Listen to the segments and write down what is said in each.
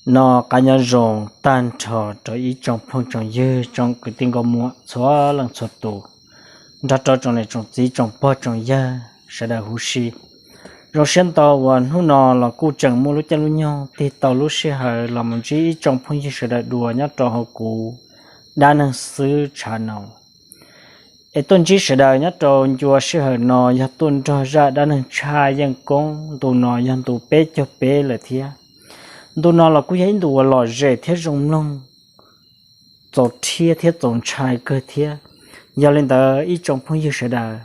Noj qab nyob zoo tag nrho rau ib tsoom phooj tsoom ywg, tsoom kwv tij nkauj muam txhua leej txhua tus, nrog rau tsoom niam tsoom txiv tsoom pog tsoom yawg sawv daws huv si. Zoo siab ntau uas hnub no los kuj tseem muaj lub caij lub nyoog tig tau lub sij hawm los mus ntsib ib tsoom phooj ywg sawv daws dua nyob rau hauv kuv dab neeg xwb tshav no. Es tuaj ntsib sawv daws nyob rau ncua sij hawm no yog tuaj nrog zaj dab neeg Tshaj Yeej Koob. Ntu no yog ntu peb caug peb lawm thiab. Ntu no los kuj yog ib ntu uas lom zem thiab zoo mloog, txaus rhiab thiab txaus ntshai kawg thiab. Yog li ntawd ib tsoom phooj ywg sawv daws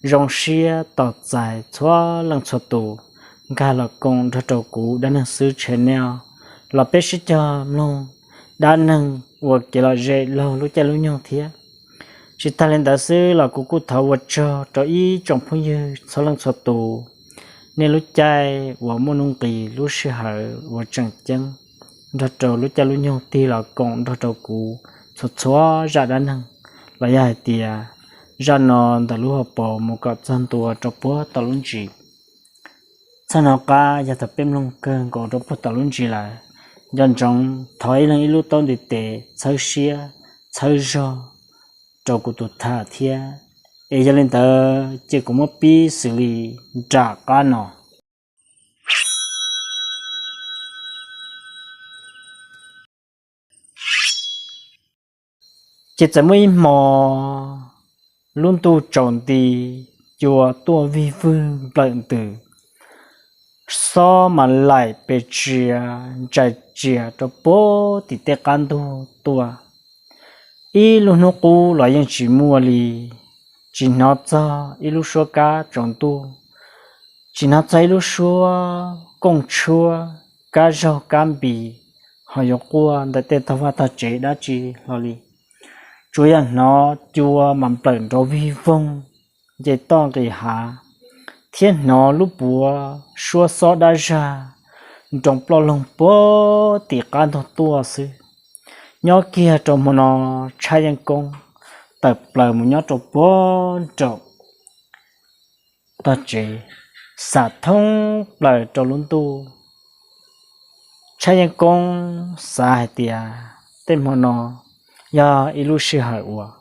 zoo siab tos txais txhua leej txhua tus nkag los koom nrog rau kuv dab neeg xwb channel los peb sib cog mloog dab neeg ua kev lom zem laug lub caij lub nyoog thiab. Tsis tag li ntawd xwb los kuv kuj thov ua tsaug rau ib tsoom phooj ywg txhua leej txhua tus, nej lub caij uas muaj nuj nqis lub sij hawm uas tseem ceeb nrog rau lub caij lub nyoog tig los koom nrog rau kuv txhua txhua zaj dab neeg, los yog hais tias zaj no ntawm lub hauv paus mus kom txog ntua rau puag tom lub ntsis. Txog no qab yog thaum peb mloog kawg nkaus rau puag tom lub ntsis lawm, nco ntsoov thov ib leeg ib lub taub ntiv tes txhawb siab txhawb zog rau kuv tus tham thiab. Es yog li ntawd ces kuv muab pib xws li nram qab no. Ces txawm muaj ib hmo, lub ntuj tsaus nti, cua tuaj vig vwg nplawm ntws, xob mas laim pes tsia ntsais tsia rau puag tim tej qab ntug tuaj. Ib lub hnub qub los yeej tsis muaj li, tsis hnov txog ib lub suab kab tsaus ntuj, tsis hnov txog ib lub suab kooj tshuab, kab zaug kab npis ho yuav quaj ntawm tej tog vaj tog tsev dab tsi hlo li. Tsuas yog hnov cua mas nplawm nrov vig voog nce toj nqis hav, thiab hnov lub puav suab xob dab zag nroo ploj loog puag tim qab ntug tuaj xwb. Nyob kiag rau hmo no, Tshaj Yeej Koob tawm plaws mus nyob rau puag nraum tog tsev, xam thoob plaws rau lub ntuj. Tshaj Yeej Koob xav hais tias tej hmo no yog ib lub sij hawm uas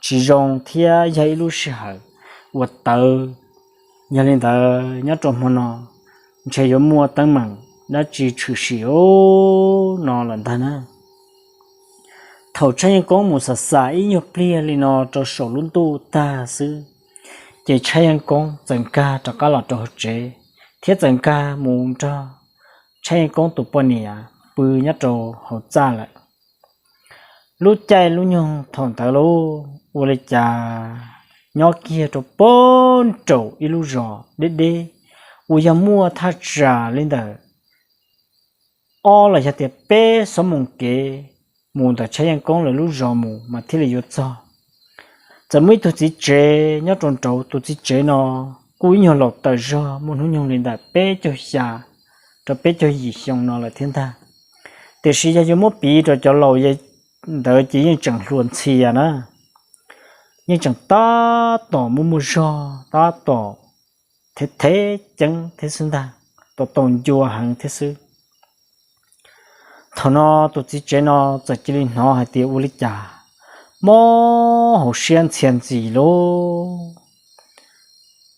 tsis zoo thiab yog ib lub sij hawm uas tawv. Yog li ntawd nyob rau hmo no ntshe yuav muaj teeb meem dab tsi tshwm sim no lawm ntag na. Thaum Tshaj Yeej Koob mus xam xam ib nyuag pliag li no rau saum lub ntuj tag xwb, ces Tshaj Yeej Koob txawm nkag rov qab los rau hauv tsev, thiab txawm nkag mus nrog Tshaj Yeej Koob tus poj niam pw nyob rau hauv txaj lawm. Lub caij lub nyoog thaum ntawd lauj, ua li cas nyob kiag rau puag nraum ib lub zos deb deb uas yog muaj thaj tsam li ntawm ob los yog tias peb xuab moos kev mus ntawm Tshaj Yeej Koob lawv lub zos mus mas thiaj li yuav txog. Txawm muaj ib tug txiv tsev nyob rau nraud, tus txiv tsev no kuj ib nyuag laus tawm zog, muaj hnub nyoog li ntawm peb caug xya rau peb caug yim xyoo no lawm thiab ntag. Tiam sis yog yuav muab piv rau cov laus ntawd ces yeej tseem hluas ntxhias na, yeej tseem tab tom muaj muaj zog, tab tom thev thev ceeb thiab xwb ntag, tom tau ncua heev thiab xwb. Thaum no tus txiv tsev no txawm cia li hnov hais tias ua li cas mob hauv siab ntxhias ntxis lauj.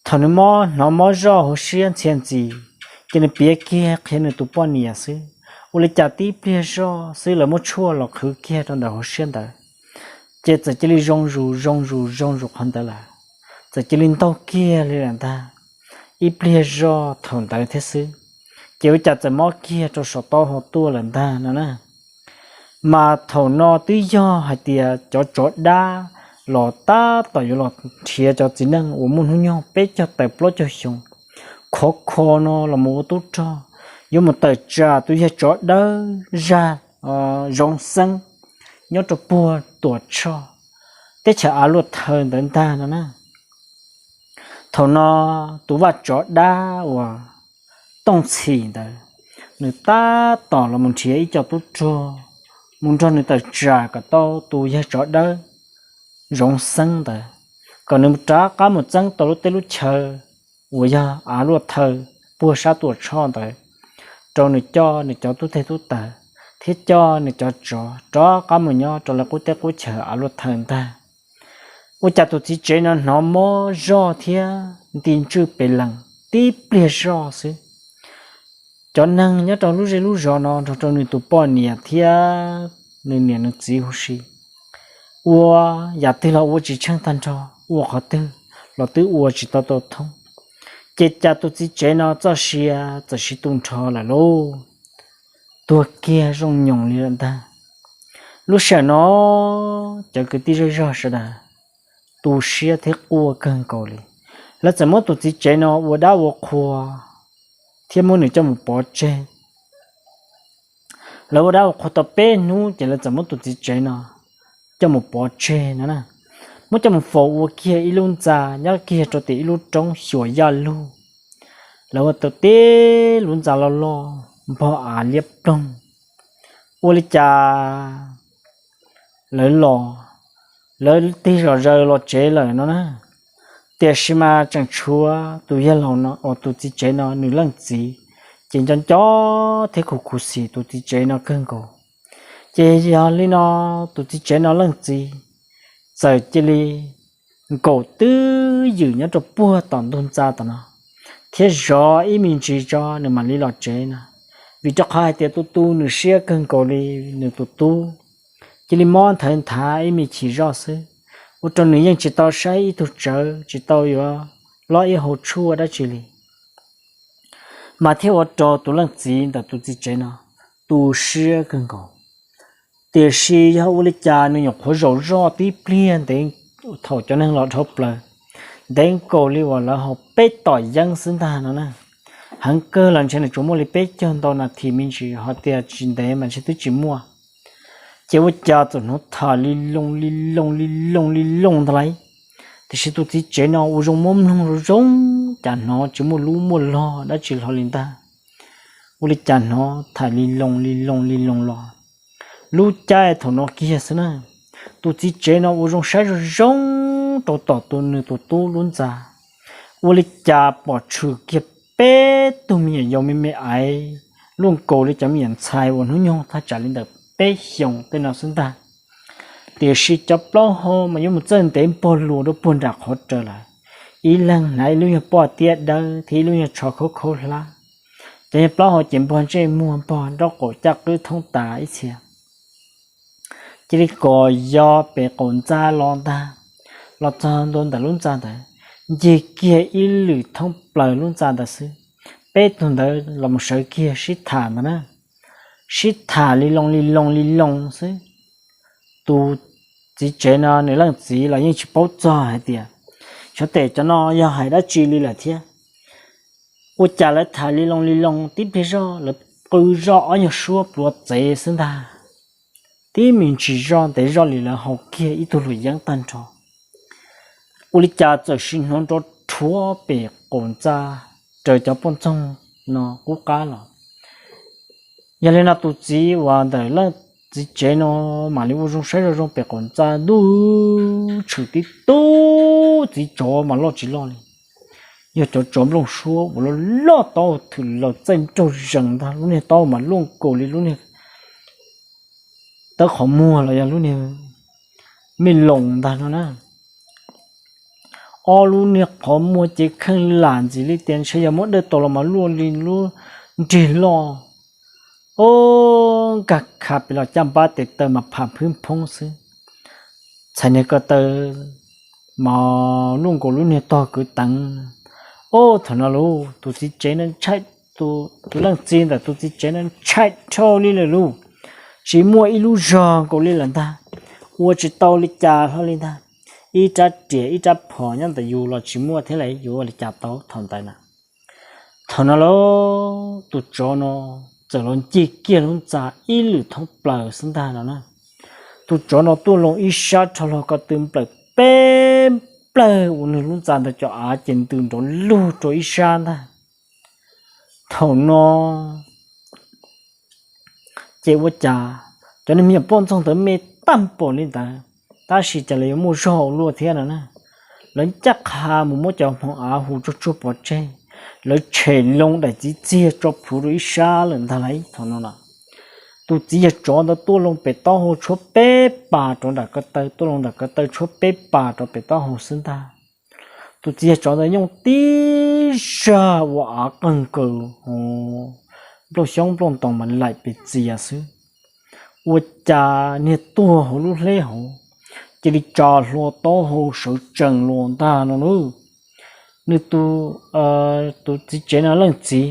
Thaum nws mob, hnov mob zoj hauv siab ntxhias ntxis, ces nws piav kiag qhia nws tus poj niam xwb, ua li cas tib pliag zoj xwb lawv muab tshuaj los qhwv kiag rau ntawm hauv siab ntawd, ces txawm cia li zoo zus zoo zus zoo zus qhov ntawd lawm, txawm cia li ntaug kiag li lawm ntag. Ib pliag zoj thaum ntawd thiab xwb, ces ua cas txawm mob kiag rau saum taub hau tuaj lawm ntag no na. Mas thaum no twb yog hais tias cov tsov dab los tab tom yuav los nrhiav cov txiv neej uas muaj hnub nyoog peb caug tawm plaub caug xyoo khov kho no los mus ua tub rog, yuav mus tawm tsam tus yawg tsov dawb zag Zoov Xeeb nyob rau puag Tuam Tshoj, teb chaws Av Luaj Thaw ntawd ntag no na. Thaum no tus vaj tsov dab uas Tooj Txhim ntawd, nws tab tom los mus nrhiav ib co tub rog mus nrog nws tawm tsam kom tau tus yawg tsov dawb Zoov Xeeb ntawd, kom nws rov qab mus txeeb tau lub teb lub chaw uas yog Av Luaj Thaw puag sab Tuam Tshoj ntawd rau nws coj nws cov tub teg tub taws thiab coj nws cov tsov rov qab mus nyob rau lawv qub teb qub chaws av luaj thawj ntag. Ua cas tus txiv tsev no hnov mob zoj thiab nti ntswj pes lees tib pliag zoj xwb. Cov neeg nyob rau lub zej lub zos no nrog rau nws tus poj niam thiab nws niam nws txiv huv si ua yam twg los ua tsis tsheej tag nrho, ua qhov twg los twb ua tsis tau tau thoob. Ces cas tus txiv tsev no txoj sia txawm siv tu nrho lawm lauj, tuag kiag zoo nyoos li lawm ntag. Lub sij hawm no cov kwv tij zej zog sawv daws tu siab thiab quaj kawg nkaus li. Lawv txawm muab tus txiv tsev no ua dab ua qhua thiab muab nws coj mus pov tseg. Lawv ua dab ua qhua tau peb hnub ces lawv txawm muab tus txiv tsev no coj mus pov tseg no na. Muab coj mus faus ua kiag ib lub ntxa nyob kiag rau tim ib lub roob xyuas yaj lug. Lawv ua tau tib lub ntxa loj loj npog av liab ploog. Ua li cas lawv los, lawv tig zom zaws los tsev lawm no na. Tiam sis mas tseem tshuav tus yawg laus no uas tus txiv tsev no nws leej txiv, ces nco nco thiab khuv khuv xim tus txiv tsev no kawg nkaus. Ces yog li no tus txiv tsev no leej txiv txawm cia li nkaum twj ywm nyob rau puag tom ntug ntxa tom no thiab zov ib me ntsis tso nws mam li los tsev no, vim rau qhov hais tias tu tu nws siab kawg nkaus li nws tus tub cia li mob nthawv nthav ib me chim zoj xwb, ua rau nws yeej tsis tau saib ib tug tsawv, tsis tau yuav hlob ib hau tshuaj dab tsi li. Mas thiaj ua rau tus leej txiv ntawm tus txiv tsev no tu siab kawg nkaus. Tiam sis yog ua li cas nws nyuam qhuav zaum zoj tib pliag ntev, thaum cov neeg los dhau plaws, ntev nkaus li uas lawv haus peb tom yeeb xwb ntag no na. Heev kawg los ntshe nws tsuas muaj li peb caug ntau nas this me ntsis, ho tias tsis ntev mas ntshe twb tsis muaj. Ces ua cas txawm hnov tham li loo li loo li loo li loo ntag lauj. Tiam sis tus txiv tsev no ua zoo muab mloog zoo zoo, cas hnov tsis muaj lub muaj log dab tsi hlo li ntag. Ua li cas hnov tham li loo li loo li loo los. Lub caij thaum no kiag xwb na, tus txiv tsev no ua zoo saib zoo zoo rau tom tus nws tus tub lub ntxa, ua li cas pom tshwm kiag peb tug me nyuam yaus me me aiv luaj nkaus li cov me nyuam ntxhais uas hnub nyoog thaj tsam li ntawm peb xyoos tej no xwb ntag. Tiam sis cov plaub hau mas yuav mus txawj ntev npog lus rau puag nram qhov raws lawm, ib leeg hnav ib lub nyuag pob tiab dawb thiab ib lub nyuag tsho khaub khaub hlab. Cov nyuag plaub hau ces npog ntsej muag npog nraub qaum caj qwb thoob tas ib txhia. Cia li kos yos pem qaum ntxa los ntag, los txog ntua ntawm lub ntxa ntawd, ncig kiag ib lwm thoob plaws lub ntxa ntawd xwb, peb tug ntawd los mus sawv kiag sib tham ntag na. Sib tham li loo li loo li loo xwb. Tus txiv tsev no nws leej txiv los yeej tsis paub txog hais tias xyov tes cov no yog hais dab tsi li lawm thiab. Ua cas lawv tham li loo li loo tib pliag zoj lawv qw zoj ob nyuag suab pluav txev xwb ntag. Tib me ntsis zoj ntev zoj li lawv haus kiag ib tug luam yeeb tag nrho. Ua li cas txawm sim hnov nrov rhuav pem qaum ntxa raws cov poj ntxoog no qub qab los. Yog li no tus txiv uas ntawm leej txiv tsev no mam li ua zoo saib zoo zoo pem qaum ntxa ntuj, tshwm tib tug txiv tsov mas loj tsis loj li, yog cov tsov nplooj suab uas loj loj taub hau thwm laws txaij nraug zees ntag, lub niag taub hau mas luaj nkaus li lub niag tawb qhov muag los yog lub niag me loos ntag no na. Ob lub niag qhov muag ces kheej lam ntxim li tias ntshe yog muab dawj tau los mas luaj li lub nrig loj. O, nkag kha pem los caj npab tes taw mas pham phwb phoob xwb. Txhais niag ko taw mas luaj nkaus lub niag tog kwv teev. O, thaum no lauj, tus txiv tsev no ntshai, tus leej txiv ntawm tus txiv tsev no ntshai dhau li lawm lauj. Tsis muaj ib lub zog nkaus li lawm ntag, ua tsis tau li cas hlo li ntag. Ib rab riam ib rab phom nyob ntawm yus los tsis muaj thiab lawm, yuav ua li cas tau thaum ntawd na. Thaum no lauj, tus tsov no txawm los ncig kiag lub ntxa ib lwm thoob plaws xwb ntag no na. Tus tsov no tuaj loo ib sab rho hlo ko tw nplawm peb nplawg uas nws lub ntxa ntawd cov av ces ntws nrov lug rau ib sab ntag. Thaum no ces ua cas cov niag me nyuam poj ntxoog ntawd me tag npaum li ntawd, tab sis cas lawv yuav muaj zog ua luaj thiab no na. Lawv ncaj qha mus muab cov hmoov av hu tsuag tsuag pov tseg, lawv tshem loo daim txiv txiag tso plhuav rau ib sab lawm ntag lauj. Thaum no no, tus txiv yawg tsov ntawd tuaj loo pem taub hau tshuab peb pas rau nram ko taw, tuaj loo nram ko taw tshuab peb pas rau pem taub hau xwb ntag. Tus txiv yawg tsov ntawd nyooj tib zag ua av qeeg kaws, nplooj xyoob nplooj ntoos mas laim pes txias xwb. Ua cas niag tuag hauv lub hleb hauv cia li tsa hlua taub hau sawv tsees los ntag no lauj. Nws tus, tus txiv tsev no leej txiv,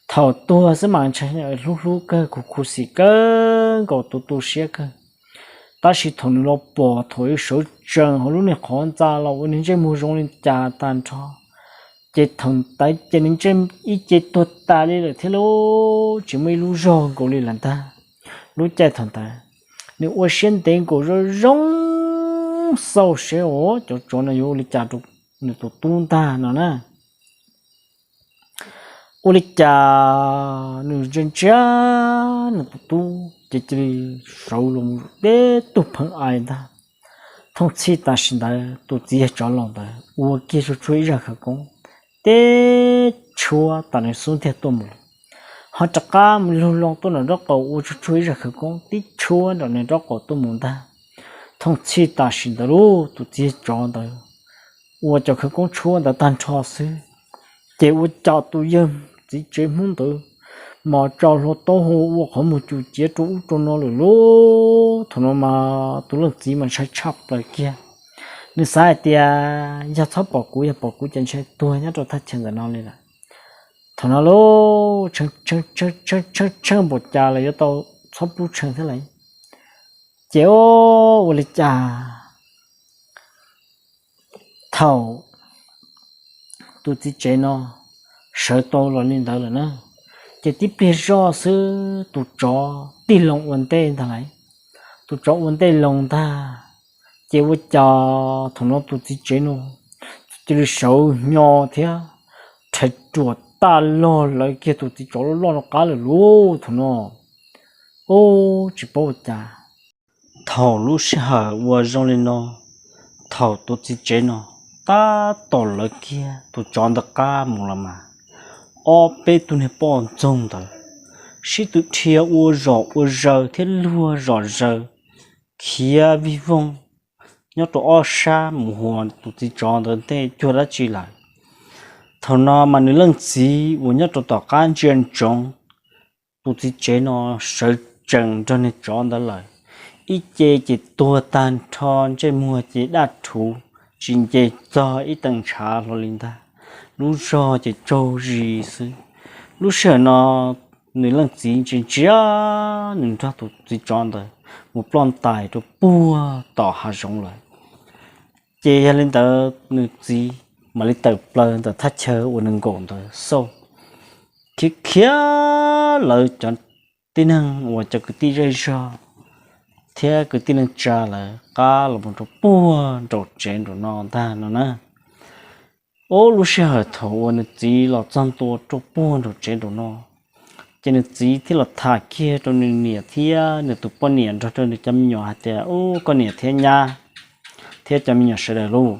thaum tuag xwb mas ntshai hlub hlub kawg, khuv khuv xim kawg nkaus, tu tu siab kawg. Tab sis thaum nws los pom thaum sawv tsees hauv lub niag qhov ntxa los ua niag ntsej muag zoo li cas tag nrho, ces thaum ntawd ces nws ib ce tuag tas li lawm thiab lauj, tsis muaj ib lub zog nkaus li lawm ntag. Lub caij thaum ntawd nws ua siab ntev nkaus zoo zoo xauj seb cov tsov no yuav ua li cas rau nws tus tub ntag no na. Ua li cas nws ntsia ntsia nws tus tub ces cia li sawv los mus deb tug pheev ai ntag. Thooj txhij tam sim ntawd tus txiv yawg tsov laus ntawd ua kiag tsuag tsuag ib zaj khawv koob, teb tshuab tom nws xub ntiag tuaj mus, ho rov qab mus lug loo tuaj nram nraub qaum ua tsuag tsuag ib zaj khawv koob tib tshuab nram nws nraub qaum tuaj mus ntag. Thooj txhij tam sim ntawd lauj, tus txiv yawg tsov ntawd ua cov khawv koob tshuab ntawd tag nrho xwb, ces ua cas tus yawg txiv tsev Hmoob ntawd mas tsa hlua taub hau ua qhov muag cum ciav rau ub rau no lawm lauj. Thaum no mas tus leej txiv mas ntshai tshaj plaws kiag. Nws xav hais tias yog txhob pom kuv, yog pom kuv ces ntshai tuag nyob rau thaj chaw ntawm no li lawm. Thaum no lauj, tshee tshee npaum cas los yuav tau txhob pub tshee thiab lauj. Ces ua li cas thaum tus txiv tsev no sawv tau los li ntawd lawm na, ces tib pliag zoj xwb tus tsov tig loo ua ntej ntag lauj. Tus tsov ua ntej loo ntag, ces ua cas thaum no tus txiv tsev no cia li sawv hnyo thiab rhais ruam taj log lawv kiag tus txiv tsov loj loj no qab lawm lauj. Thaum no, ub, tsis paub ua cas, thaum lub sij hawm uas zoo li no, thaum tus txiv tsev no tab tom lawv kiag tus tsov ntawd qab mus los mas, ob peb tug niag poj ntxoog ntawd sib tw dhia ua zom ua zaws thiab luag zom zaws khiav vij voog nyob rau ob sab mus hua tus txiv tsov ntawd ntej cuag dab tsi lawm. Thaum no mas nws leej txiv uas nyob rau tom qab ntsia ntsoov tus txiv tsev no sawv tsees nrog niag tsov ntawd lawm, ib ce ces tuag tag nrho, ntsej muag ces daj rhuv tsis nce txog ib teev ntshav hlo li ntag, lub zog ces tsaug zis xwb. Lub sij hawm no nws leej txiv ntsia ntsia nws nrog tus txiv tsov ntawd mus ploj ntais rau puag tom hav zoov lawm. Ces yog li ntawd nws txiv mam li tawm plaws ntawm thaj chaw uas nws nkaum ntawd xauj, khiav khiav lawv cov tib neeg uas cov kwv tij zej zog thiab kwv tij neej tsa lawv qab los mus rau puag nraum tsev nraum no ntag no na. Ob lub sij hawm thaum uas nws txiv los txog ntua rau puag nraum tsev nraum no, ces nws txiv thiaj los tham kiag rau nws niam thiab nws tus poj niam nrog rau nws cov me nyuam hais tias, Ub, koj niam thiab nyab thiab cov me nyuam sawv daws lauj,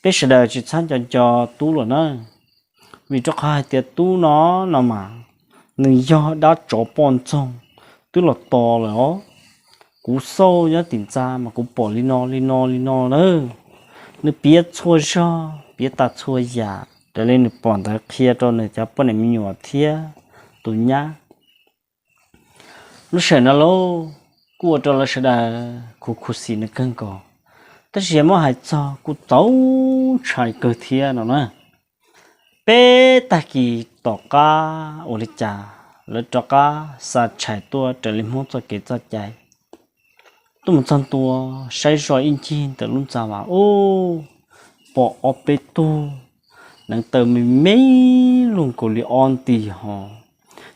peb sawv daws tsis txhob nco nco tub lawm na, vim rau qhov hais tias tub no no mas nws yog dab tsov poj ntxoog twb los tos lawm os. Kuv xauj nyob tim ntxa mas kuv pom li no li no li no na. Nws piav txhua zog, piav tas txhua yam raws li nws pom ntawd qhia rau nws cov poj niam me nyuam thiab tus nyab. Lub sij hawm no lauj, kuj ua rau lawv sawv daws khuv khuv xim nws kawg nkaus, tab sis yog muab hais txog kuj txaus ntshai kawg thiab no na. Peb tag kis tom qab ua li cas lawv rov qab xa tshais tuaj raws li Hmoob txoj kev txoj cai. Tuaj mus txog ntua, saib zoj ib ncig ntawm lub ntxa mas ub, pom ob peb tug neev taw me me luaj nkaus li ob nti ho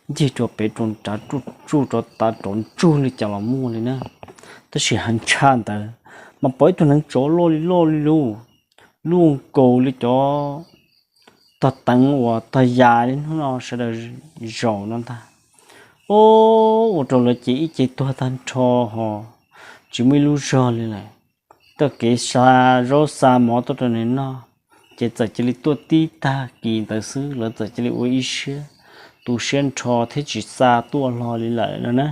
ncig rau pem rau nrad, tsuj tsuj rau tav rov ntsug li cas los muaj li na. Tab sis heev tshaj ntawd mas pom ib tug neev tsov loj li loj li lub, luaj nkaus li cov tog teev uas tog yas li hnub no sawv daws zaum no ntag. Ub, ua rau lawv ces ib ce tuag tag nrho ho tsis muaj ib lub zog li lawm. Txoj kev xa zaub xa mov tuaj rau nws noj, ces txawm cia li tuaj tib tag kis ntawd xwb lawv txawm cia li ua ib siab tu siab nrho thiab tsis xa tuaj hlo li lawm no na.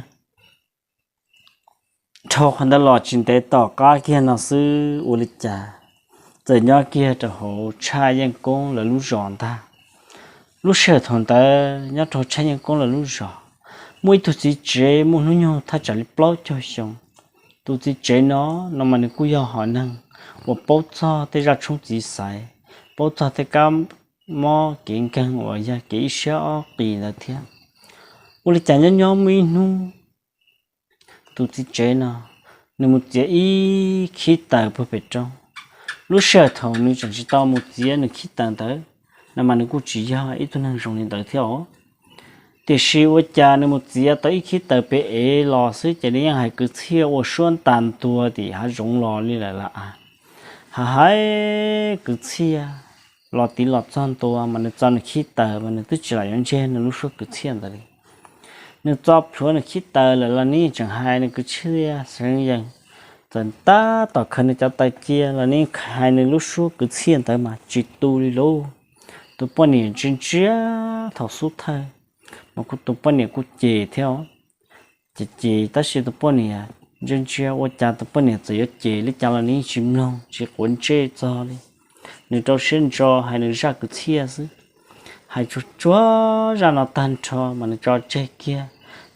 Dhau qhov ntawd los tsis ntev tom qab kiag no xwb ua li cas txawm nyob kiag rau hauv Tshaj Yeej Koob lawv lub zos ntag. Lub sij hawm thaum ntawd nyob rau Tshaj Yeej Koob lawv lub zos muaj ib tug txiv tsev muaj hnub nyoog thaj tsam li plaub caug xyoo. Tus txiv tsev no, no mas nws kuj yog hom neeg uas paub txog tej zaj tshoob txiv xaiv, paub txog tej kab mob kev nkeeg uas yog kev ib siab ob qis ntawd thiab. Ua li cas nyob nyob muaj ib hnub tus txiv tsev no nws mus txiav ib khib taws puag pem roob. Lub sij hawm thaum nws tseem tsis tau mus txiav nws khib taws ntawd, no mas nws kuj tsis yog ib tug neeg zoo li ntawd thiab os. Tiam sis ua cas nws mus txiav tau ib khib taws pem ev los xwb ces nws yeej hais kwv txhiaj ua suab ntas ntua tim hav zoov los li lawm lauj. Hais hais kwv txhiaj los tiv los txog ntua mas nws txo nws khib taws mas nws twb tsis lam yuav ntseg nws lub suab kwv txhiaj ntawd li. Nws txo plhuav nws khib taws lawm los nws tseem hais nws kwv txhiaj seev yees. Txawm tab tom khaws nws cov taws cia los nws hais nws lub suab kwv txhiaj ntawd mas tsis tu li lauj. Tus poj niam ntsia ntsia thaum xub thawj, mas kuj tus poj niam kuj cem thiab os. Ces ces tab sis tus poj niam ntsia ntsia ua cas tus poj niam txawm yuav cem li cas los nws yeej tsis mloog tsis quav ntsej txog li. Nws rau siab ntso hais nws zaj kwv txhiaj xwb. Hais tsuag tsuag zaj no tag nrho mas nws tso tseg kiag,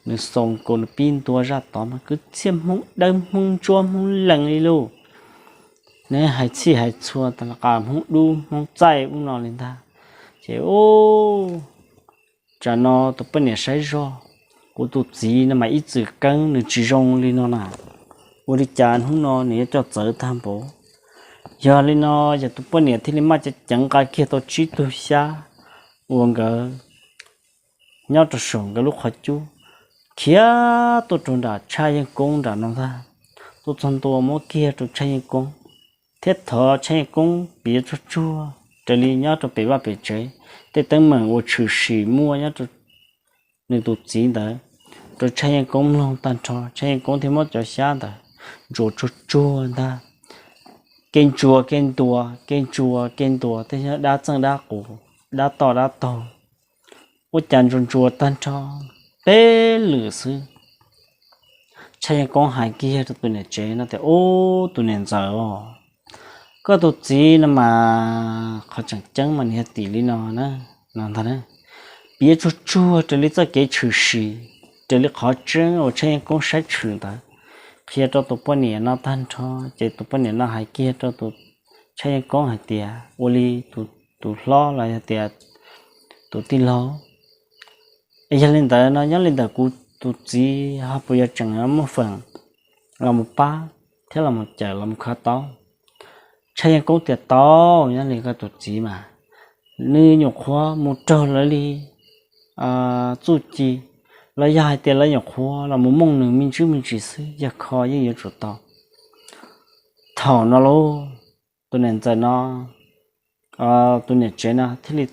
nws xoo kaus nws pib ntua zaj tod mas kwv txhiaj Hmoob dawb Hmoob ntsuab Hmoob lees li lauj. Nws hais txhij hais txhua tas li qas Hmoob dub Hmoob txaij ub no li ntag. Ces ub, tsam no tus poj niam saib zog, kuv tus txiv no mas ib txwm keeb nws tsis zoo li no na, ua li cas hnub no nws yuav coj txawv tag npaum. Yog li no, yog tus poj niam thiaj li maj ceev ceev nqa kiag tau tsib tug xyab uas nkawd nyob rau saum nkawd lub qhov cub khiav tuaj rau nram Tshaj Yeej Koob nram no ntag. Tuaj txog ntua muab kiag rau Tshaj Yeej Koob thiab thov Tshaj Yeej Koob piav tsuag tsuag raws li nyob rau pem vaj pem tsev tej teeb meem uas tshwm sim muaj nyob rau nws tus txiv ntawd rau Tshaj Yeej Koob mloog tag nrho. Tshaj Yeej Koob thiaj muab cov xyab ntawd ntsuas tsuag tsuag ntag. Kev ntsuas kev ntuas, kev ntsuas kev ntuas, tej xyab dab txeej dab qus, dab toj dab taug, ua cas ntsuas ntsuas tag nrho peb lwm xwb. Tshaj Yeej Koob hais kiag rau tus niam tsev no tias, Ub, tus niam ntxawm os, koj tus txiv no mas qhov tseem ceeb mas nws yog tim li no na, no ntag na. Piav tsuag tsuag raws li txoj kev tshwm sim, raws li qhov tseeb uas Tshaj Yeej Koob saib tshwm ntawd, qhia rau tus poj niam no tag nrho. Ces tus poj niam no hais kiag rau tus Tshaj Yeej Koob hais tias, Ua li tus hlob los yog tias tus tij laug, es yog li ntawd no nyob li ntawm kuv tus txiv ho puas yuav tseem muaj feem los mus pab thiab los mus cawm los mus kho taub? Tshaj Yeej Koob tias, Tau, nyob li koj tus txiv mas, nws nyuam qhuav mus raug lawv li txuj ci, los yog hais tias lawv nyuam qhuav los mus mooj nws me ntsis me ntsis xwb, yog kho yeej yuav tsum tau. Thaum no lauj, tus niam ntxawm no, tus niam tsev no thiaj li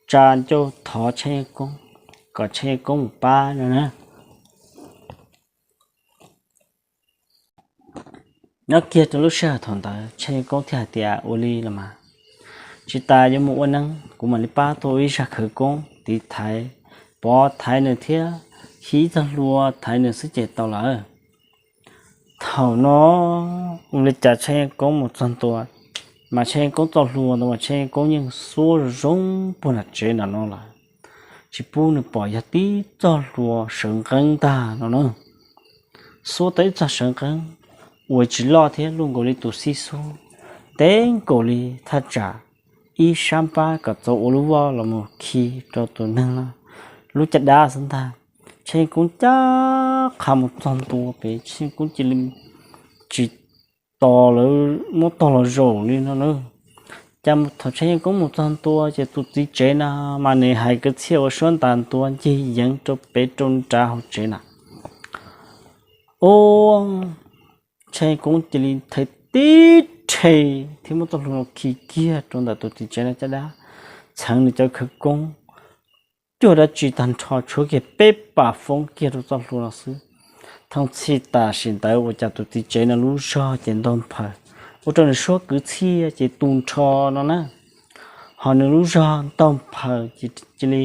tsa ncauj thov Tshaj Yeej Koob kom Tshaj Yeej Koob mus pab no na. Nyob kiag rau lub sij hawm thaum ntawd Tshaj Yeej Koob thiaj hais tias, Ua li los mas, tsis tas yuav mus ua neeb, kuv mam li pab tuaj ua ib zaj khawv koob tiv thaiv, pov thaiv nws thiab khi ib txoj hlua thaiv nws xwb ces tau lawm. Thaum no ua li cas Tshaj Yeej Koob mus txog ntua, mas Tshaj Yeej Koob txoj hlua ntawd mas Tshaj Yeej Koob yeej xuab zoo zoo puag nram tsev nram no lawm, tsis pub nws pom yog tib txoj hlua sawv nqeeb ntag no na. Xuab tau ib txoj sawv nqeeb uas tsis loj thiab luaj nkaus li tus xib xub, ntev nkaus li thaj tsam ib sab npab kom txaus ua lub voj los mus khi rau tus neeg no lub caj dab xwb ntag. Tshaj Yeej Koob ncaj qha mus txog ntua pem, Tshaj Yeej Koob cia li tsis tos lawv muab tog los zaum li no na. Cas thaum Tshaj Yeej Koob mus txog ntua ces tus txiv tsev no mas nws hais kwv txhiaj ua suab ntas ntua ncig yeev rau pem rau nrad hauv tsev na. Ua Tshaj Yeej Koob cia li thaiv tib rhe thiab muab txoj hlua no khi kiag rau ntawm tus txiv tsev no caj dab, txheev nws cov khawv koob cuag dab tsi tag nrho tshuav kiag peb pas foob kiag rau txoj hlua no xwb. Thooj txhij tam sim ntawd ua cas tus txiv tsev no lub zog ces ntog nphaws, ua rau nws suab kwv txhiaj ces tu nrho no na. Ho nws lub zog ntog nphaws ces cia li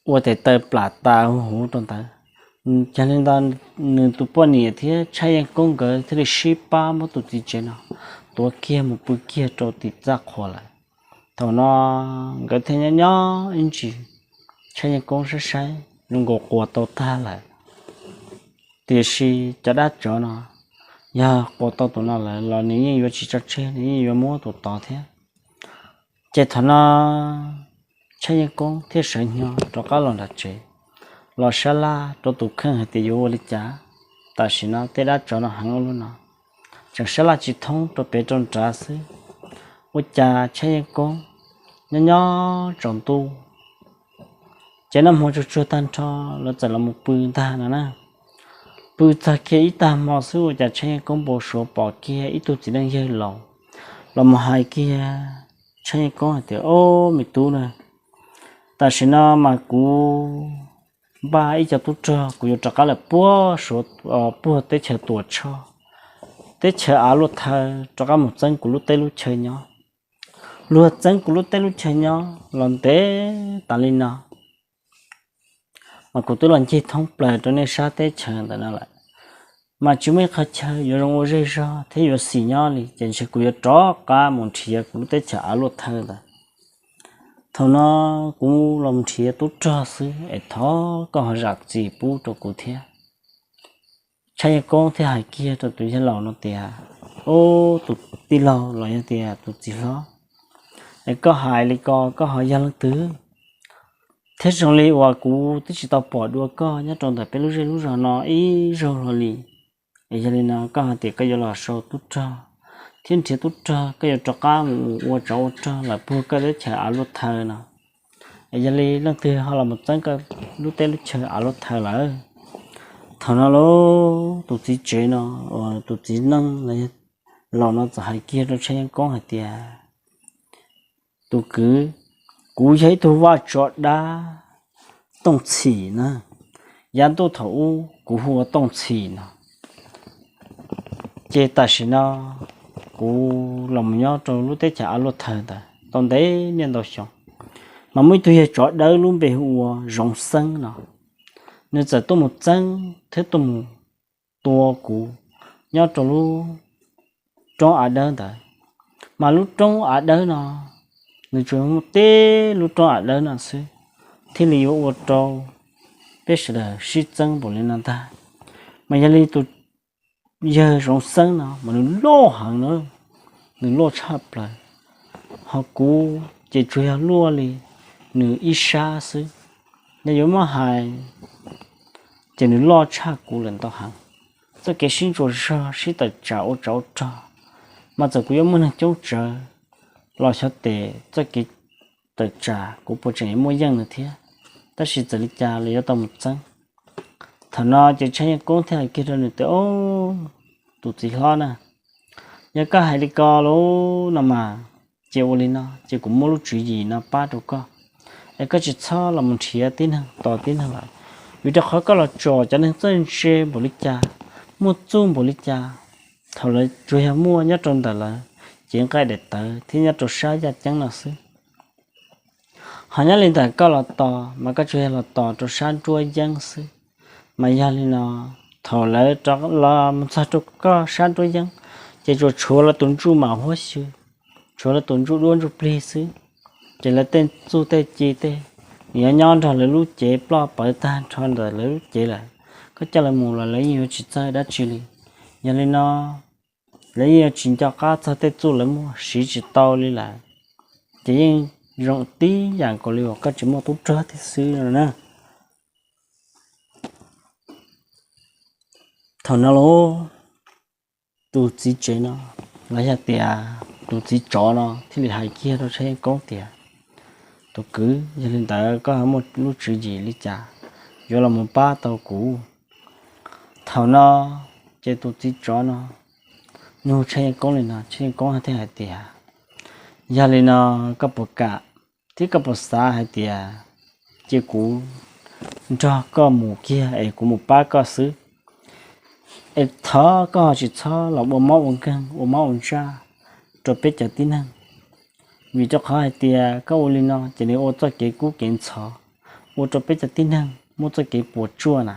ua tes taw plam tas huv huv rau ntawd. Yog li ntawd, nws tus poj niam thiab Tshaj Yeej Koob nkawd thiaj li sib pab muab tus txiv tsev no tuav kiag mus pw kiag rau tim txaj qhua lawm. Thaum no nkawd thiaj nyob nyob ib ntsis, Tshaj Yeej Koob saib saib zoo nkaus quas tau tag lawm. Tiam sis cov dab tsov no, yog quas tau tus no lawm los nws yeej yuav tsis tso tseg, nws yeej yuav muab tus tod thiab. Ces thaum no Tshaj Yeej Koob thiaj sawv hnyo rov qab los nram tsev, los sab laj rau tus kheej hais tias yuav ua li cas. Tam sim no tej dab tsov no heev ua luaj no, tseem sab laj tsis thoob rau pem rau nrad xwb. Ua cas Tshaj Yeej Koob nyob nyob tsaus ntuj, ces noj hmo tsuag tsuag tag nrho, lawv txawm los mus pw ntag no na. Pw txog kiag ib tag hmo xwb ua cas Tshaj Yeej Koob npau suav pom kiag ib tug txiv neej yawg laus los mus hais kiag Tshaj Yeej Koob hais tias, Ob, me tub na, tam sim no mas kuv npaj ib co tub rog, kuv yuav rov qab lawm puag Suav, puag teb chaws Tuam Tshoj, teb chaws Av Luaj Thawj rov qab mus txeeb kuv lub teb lub chaw nyob. Luag txeeb kuv lub teb lub chaw nyob los ntev tas li no, mas kuv twb los ncig thoob plaws rau nej sab teb chaws ntawm no lawm, mas tsis muaj ib qhov chaw yuav zoo ua zej zog thiab yuav xis nyob li, ces ntshe kuv yuav rov qab mus nrhiav kuv lub teb chaws Av Luaj Thawj ntawd. Thaum no kuv los nrhiav tub rog xwb es thov koj ho zam txim pub rau kuv thiab. Tshaj Yeej Koob thiaj hais kiag rau tus yawg laus no tias, Ob, tus tij laug los yog tias tus txiv hlob, es koj hais li ko koj ho yog leej twg? Thiab zoo li uas kuv twb tsis tau pom dua koj nyob rau ntawm peb lub zej lub zos no ib zaug hlo li. Es yog li no koj hais tias koj yuav los sau tub rog thiab nrhiav tub rog, koj yuav rov qab mus ua tsov ua rog lawm puag koj teb chaws Av Luaj Thawj no, es yog li leej twg ho los mus txeeb koj lub teb lub chaw Av Luaj Thawj lawm? Thaum no lauj, tus txiv tsev no, tus txiv neej laus no txawm hais kiag rau Tshaj Yeej Koob hais tias, Tus kwv, kuv yog ib tug vaj tsov dab Tooj Txhim na, yav ntuj thaum ub kuv hu ua Tooj Txhim no. Ces tam sim no kuv los mus nyob rau lub teb chaws Av Luaj Thawj ntawd tau ntev niaj ntau xyoo, mas muaj ib tug yawg tsov dawb lub npe hu ua Zoov Xeeb no, nws txawm tuaj mus txeeb thiab tuaj mus tua kuv nyob rau lub roob Av Dawb ntawd. Mas lub roob Av Dawb no nws tsuas muaj tib lub roob Av Dawb no xwb thiaj li yuav ua rau peb sawv daws sib txeeb npaum li no ntag. Mas yog li tus yawg Zoov Xeeb no mas nws loj heev na, nws loj tshaj plaws, ho kuv ces tsuas yog luaj li nws ib sab xwb. Yog yuav muab hais ces nws loj tshaj kuv lawm ntau heev. Txoj kev sib ntsuas zog sib tawm tsam ua tsov ua rog, mas txawm kuv yuav muaj neeg coob tsawv los xyov tes txoj kev tawm tsam kuv puas tseem yuav muaj yeej nws thiab. Tab sis txawm li cas los yuav tau mus txeeb. Thaum no ces Tshaj Yeej Koob thiaj hais kiag rau nws tias, Ob, tus txiv hlob na, yog koj hais li ko lauj no mas, ces ua li no ces kuv muab lub tswv yim no pab rau koj, es koj tsis txhob los mus nrhiav tib neeg tos tib neeg lawm, vim rau qhov koj los tsom cov neeg txawj ntse npaum li cas, muaj txuj npaum li cas, thaum lawv tsuas yog muaj nyob rau ntawm lawv cev nqaij daim tawv thiab nyob rau sab yaj ceeb no xwb. Ho nyob li ntawm koj los tos mas koj tsuas yog los tos rau sab nruab yeeb xwb. Mas yog li no, thaum lawv los mus txog rau koj sab nruab yeeb, ces tsuas tshuav lawv tus ntsuj mam huab xyw, tshuav lawv tus ntsuj duab ntsuj plig xwb. Ces lawv tej txuj tej ci tej, nws yuav nyob nrog lawv lub cev ploj pawv tag nrho ntawm lawv lub cev lawm. Koj coj lawv mus los lawv yeej yuav tsis txawj dab tsi li. Yog li no, lawv yeej yuav tsis nco qab txog tej txuj lawv muaj, siv tsis tau li lawm. Ces yeej zoo tib yam nkaus li uas koj tsis muaj tub rog thiab xwb no na. Thaum no lauj, tus txiv tsev no, los yog tias tus txiv tsov no thiaj li hais kiag rau Tshaj Yeej Koob tias, Tus kwv, yog li ntawd koj ho muaj lub tswv yim li cas yuav los mus pab tau kuv? Thaum no ces tus txiv tsov no nug Tshaj Yeej Koob li no, Tshaj Yeej Koob thiaj hais tias, Yog li no, koj puas kam thiab koj puas xav hais tias cia kuv nrog koj mus kiag es kuv mus pab koj xwb, es thov koj ho tsis txhob los ua mob ua nkeeg ua mob ua ntsaj rau peb cov tib neeg? Vim rau qhov hais tias koj ua li no ces nws ua txoj kev kub kev ntxhov, ua rau peb cov tib neeg muaj txoj kev puas tsuaj na.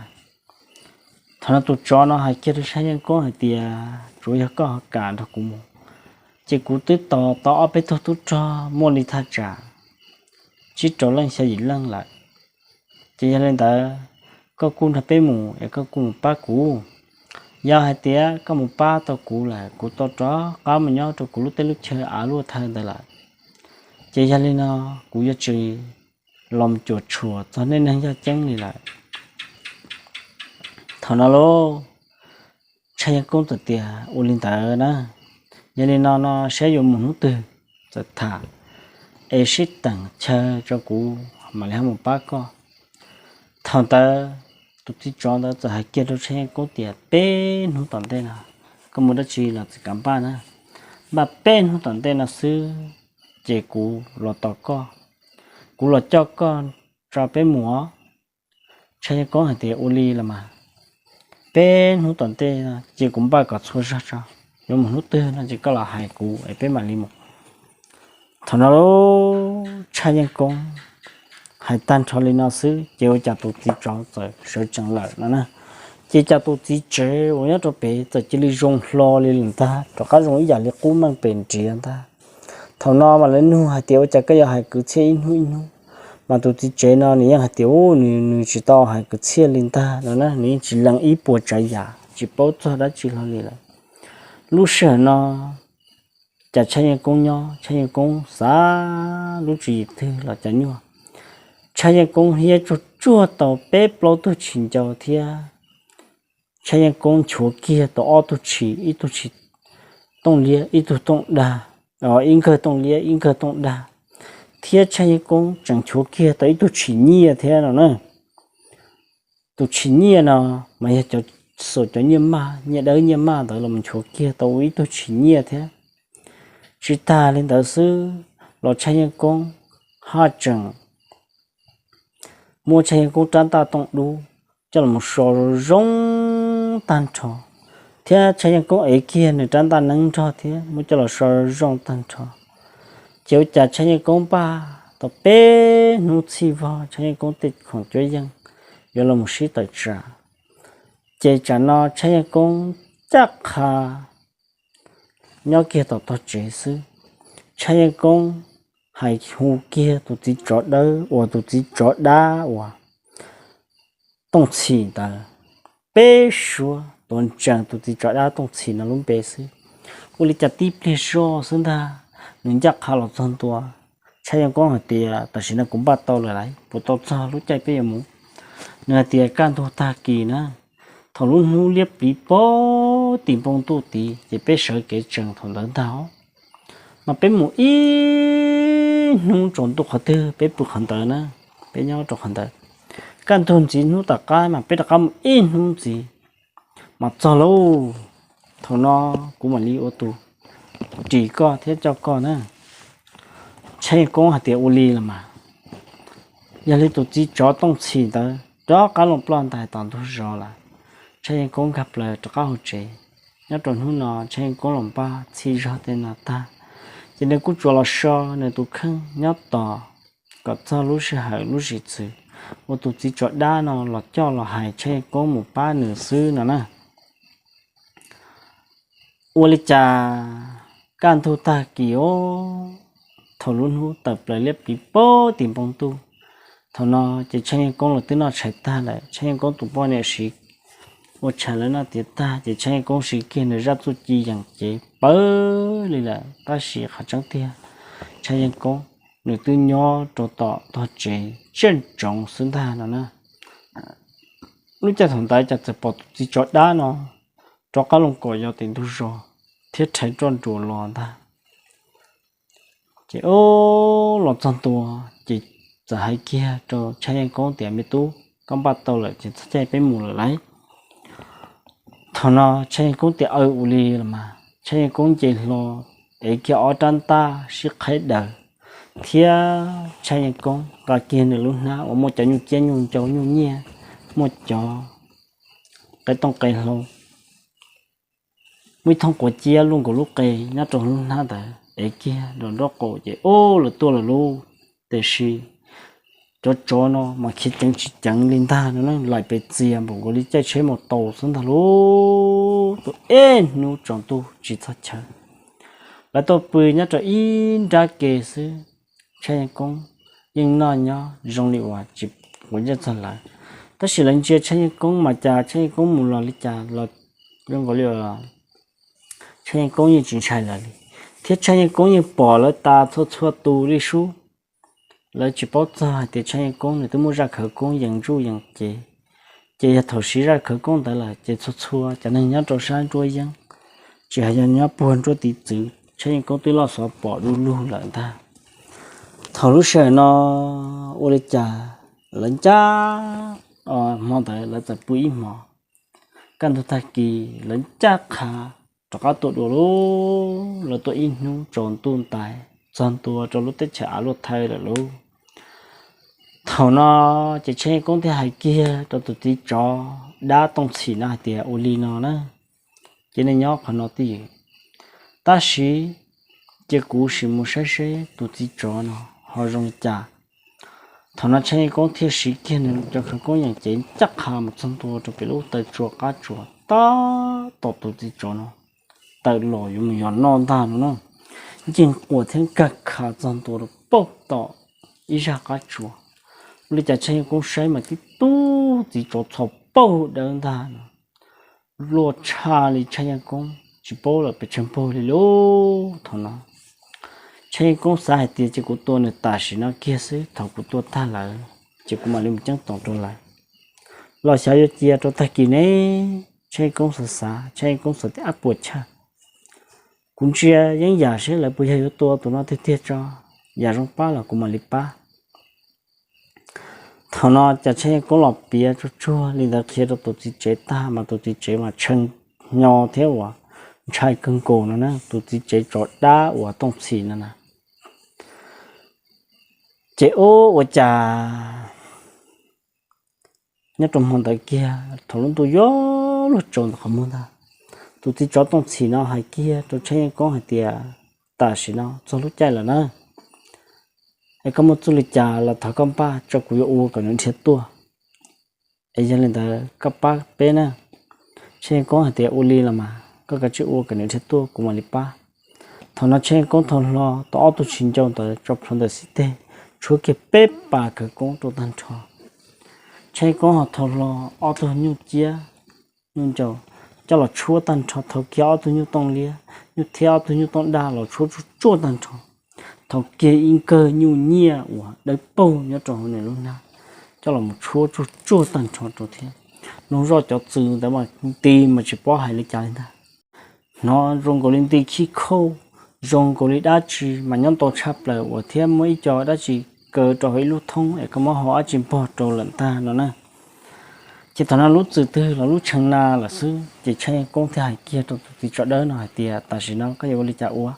Thaum no tus tsov no hais kiag rau Tshaj Yeej Koob hais tias, tsuav yog koj ho kam nrog kuv mus, ces kuv twb tos tau ob peb tug tub rog muaj li thaj tsam tsib rau leej xya yim leej lawm. Ces yog li ntawd, koj kuj nrog peb mus es koj kuj mus pab kuv. Yog hais tias koj mus pab tau kuv lawm, kuv tau rov qab mus nyob rau kuv lub teb lub chaw av luaj thawj ntawd lawm. Ces yog li no, kuv yuav tsis los cuam tshuam txog nej neeg yaj ceeb li lawm. Thaum no lauj, Tshaj Yeej Koob txawm tias, ua li ntawd na, yog li no no saib yuav mus hnub twg txawm tham, es sib teem chaw rau kuv mam li ho mus pab koj. Thaum ntawd tus txiv tsov ntawd txawm hais kiag rau Tshaj Yeej Koob tias, peb hnub tom ntej no koj muaj dab tsi los txawm kav npaj na, npaj peb hnub tom ntej no xwb ces kuv los tos koj, kuv los coj koj tso peb mus os. Tshaj Yeej Koob hais tias, ua li los mas, peb hnub tom ntej no ces kuv npaj kom txhua zog tso, yuav mus hnub twg no ces koj los hais kuv es peb mam li mus. Thaum no Tshaj Yeej Koob hais tag nrho li no xwb ces ua cas tus txiv tsov txawm sawv tsees lawm no na. Ces cas tus txiv tsev uas nyob rau pem txawm cia li zoo hlo li lawm ntag, rov qab zoo ib yam li qub meej pem nriav ntag. Thaum no mas lawv nug hais tias, ua cas koj yuav hais kwv txhiaj ib hnub ib hnub? Mas tus txiv tsev no nws yeej hais tias, u, nws nws tsis tau hais kwv txhiaj li ntag no na, nws yeej tsis lees ib puas tsav yam, tsis paub txog dab tsi hlo li lawm. Lub sij hawm no cas Tshaj Yeej Koob nyob, Tshaj Yeej Koob xav lub tswv yim twg los cas nyuaj. Tshaj Yeej Koob hiab tsuag tsuag tau peb plaub tug tshis ncau thiab Tshaj Yeej Koob nchuav kiag tau ob tug tshis, ib tug tshis tooj liab, ib tug tooj dag, ib nkawg tooj liab, ib nkawg tooj dag, thiab Tshaj Yeej Koob tseem nchuav kiag tau ib tug tshis nyiaj thiab no na. Tus tshis nyiaj no mas yog cov, xuas cov nyiaj maj, nyiaj dawb nyiaj maj ntawd los nchuav kiag tau ua ib tug tshis nyiaj thiab. Tsis tag li ntawd xwb los Tshaj Yeej Koob haj tseem muab Tshaj Yeej Koob rab ntaj tooj dub coj los so zoo tag nrho, thiab Tshaj Yeej Koob ev kiag nws rab ntaj neeb nrog thiab muab coj los so zoo tag nrho. Ces ua cas Tshaj Yeej Koob npaj tau peb hnub txhij vog Tshaj Yeej Koob tej khoom cuab yeej yuav los sib tawm tsam, ces tsam no Tshaj Yeej Koob ncaj qha nyob kiag tom tog tsev xwb. Tshaj Yeej Koob hais hu kiag tus txiv tsov dawb uas tus txiv tsov dab uas Tooj Txhim ntawd peb suab tuav ntsees tus txiv tsov dab Tooj Txhim no lub npe xwb. Ua li cas tib pliag zoj xwb ntag, nws ncaj qha los txog ntua. Tshaj Yeej Koob hais tias, tam sim no kuv npaj tau lawm lauj, puas tau txog lub caij peb yuav mus? Nws hais tias, kaj ntug tag kis na, thaum lub hnub liab pliv pag tim npoo ntuj tid ces peb sawv kev tsees thaum ntawd ntag. Mas peb mus ib hnub tsaus ntuj qhov twg peb pw qhov ntawd na, peb nyob rau qhov ntawd. Kaj ntug ntxiv hnub tom qab mas peb rov qab mus ib hnub ntxiv mas txog lauj. Thaum no kuv mam li ua tus ris koj thiab coj koj na. Tshaj Yeej Koob hais tias, ua li los mas. Yog li tus txiv tsov Tooj Txhim ntawd rov qab los ploj ntais tom ntug zos lawm. Tshaj Yeej Koob nkag plaws rov qab hauv tsev. Nyob rau hnub no Tshaj Yeej Koob los npaj txhij zog tej no tag, ces nws kuj tsuas los so nws tus kheej nyob tos kom txog lub sij hawm lub zim txwv uas tus txiv tsov dab no los coj los hais Tshaj Yeej Koob mus pab nws xwb no na. Ua li cas kaj ntug tag kis os, thaum lub hnub tawm plaws liab pliv pag tim npoo ntuj, thaum no ces Tshaj Yeej Koob los twb noj tshais tag lawm. Tshaj Yeej Koob tus poj niam siv ua tshais lawv noj tiav tag ces Tshaj Yeej Koob siv kiag nws zaj txuj ci yeem cev pawg li lawm. Tab sis qhov tseeb tiag, Tshaj Yeej Koob nws twb nyob rau tom tog tsev tsiaj ntsoov xwb ntag no na. Lub caij thaum ntawd cas txawm pom tus txiv tsov dab no rov qab los kom yos tim ntug zos thiab rhais roj nruas los ntag. Ces o, los txog ntua ces txawm hais kiag rau Tshaj Yeej Koob tias, me tub, koj npaj tau lawm ces txog caij peb mus lawm lauj. Thaum no Tshaj Yeej Koob tias, aw, ua li los mas. Tshaj Yeej Koob nce hlo, ev kiag ob rab ntaj sib qhaib daws, thiab Tshaj Yeej Koob nqa kiag nws lub hnab uas muaj cov nyuj ciab nyuj ncau nyuj nyiaj, muaj cov qe tooj qe hlau, muaj ib thooj quav ciab luaj nkaus lub qe nyob rau lub hnab ntawd, ev kiag nram nraub qaum ces o, lawv tuaj lawm lauj. Tiam sis cov tsov no mas khiav ceev tsis ceev li ntag no ne, laim pes txias npaum nkaus li caij tsheb mus tau xwb ntag lauj. Tus ib hnub tsaus ntuj tsis txog chaw, lawv tuaj pw nyob rau ib nrab ke xwb. Tshaj Yeej Koob yeej noj nyob zoo li uas tsis quav ntsej txog lawv, tab sis lawv ntsia Tshaj Yeej Koob mas cas Tshaj Yeej Koob mus los li cas los zoo nkaus li Tshaj Yeej Koob yeej tsis ntshai lawv li, thiab Tshaj Yeej Koob yeej pom lawv tas txhua txhua tus li sub. Lawv tsis paub txog hais tias Tshaj Yeej Koob nws twb muaj zaj khawv koob yees ntsuj yees cev, ces yog thaum siv zaj khawv koob ntawd lawm ces txhua txhua cov neeg nyob rau sab nruab yeeb, tsis hais yog nyob puag nruab tiv txwv, Tshaj Yeej Koob twb loj xov pom du lug lawm ntag. Thaum lub sij hawm no ua li cas lawv ncaj, hmo ntawd lawv txawm pw ib hmos, kaj ntug tag kis lawv ncaj qha rov qab tuaj dua lauj. Lawv tuaj ib hnub tsaus ntuj ntais txog ntua rau lub teb chaws av luaj thawj lawm lauj. Thaum no ces Tshaj Yeej Koob thiaj hais kiag rau tus txiv tsov dab Tooj Txhim no hais tias, ua li no na, ces nej nyob qhov no twj ywm, tab sis cia kuv sim mus saib seb tus txiv tsov no ho zoo li cas. Thaum no Tshaj Yeej Koob thiaj siv kiag nws cov khawv koob yees cev ncaj qha mus txog ntua rau pem lub taw tsua qab tsuas tab tom tus txiv tsov no tawm los yuav mus yos noj ntag no na. Nceej quas thiab nkag kha txog ntua rau pauj tom ib zaj qab tsuas. Ua li cas Tshaj Yeej Koob saib mas tib tug txiv tsov txhos pauj dawb ntag no, luaj tshaj li Tshaj Yeej Koob tsis paub lawm pes tsawg npaug li lauj. Thaum no Tshaj Yeej Koob xav hais tias ces kuv tua nws tam sim no kiag xwb, thaum kuv tua tag lawm ces kuv mam li mus ceeb toom rau lawv, los xyov yuav cia rau tag kis ne. Tshaj Yeej Koob xav xav, Tshaj Yeej Koob xav tias ab puas chawj, kuv ntsia yeeb yam seb lawv puas yog yuav tua tus no tiag tiag tso, yam zoo pab los kuv mam li pab. Thaum no cas Tshaj Yeej Koob los piav tsuag tsuag li ntawd qhia rau tus txiv tsev tag mas tus txiv tsev mas tshee hnyo thiab uas ntshai kawg nkaus no na, tus txiv tsev tsov dab uas Tooj Txhim no na. Ces ub ua cas nyob rau hmo ntawd kiag thaum lub ntuj yuav luag tsaus ntawm qhov muag ntag, tus txiv tsov Tooj Txhim no hais kiag rau Tshaj Yeej Koob hais tias, tam sim no txog lub caij lawm na, es koj muaj txuj li cas los thov koj npaj tso kuv yuav ua kom nws dhia tuaj. Es yog li ntawd koj pab peb na. Tshaj Yeej Koob hais tias, ua li los mas koj kav tsij ua kom nws dhia tuaj kuv mam li pab. Thaum no Tshaj Yeej Koob thau hlo tau ob tug tshis ncau ntawd tso plhuav ntawm xib teg, tshuab kiag peb pas khawv koob rau tag nrho. Tshaj Yeej Koob ho thau hlo ob tug nyuj ciab, nyuj ncau coj los tshuab tag nrho, thau kiag ob tug nyuj tooj liab, nyuj thiab ob tug nyuj tooj daj los tshuab tsuj tsuaj tag nrho. Thau kiag ib nkawg nyuj nyiaj uas dawb paug nyob rau hauv nws lub hnab coj los mus tshuab tsuj tsuaj tag nrho rau thiab. Noog zoj cov txwm ntawd mas nti mas tsis paub hais li cas li ntag. Hnov zoo nkaus li nti khib khauj, zoo nkaus li dab tsi mas nyob ntau tshaj plaws uas thiab muaj ib co dab tsi kaw rau hauv ib lub thoob es koj muab hau dab tsi npog rau lawm ntag no na. Ces thaum no lub txwm twg los lub tshee na lawm xwb, ces Tshaj Yeej Koob thiaj hais kiag rau tus txiv tsov dawb no hais tias, tam sim no koj yuav ua li cas ua?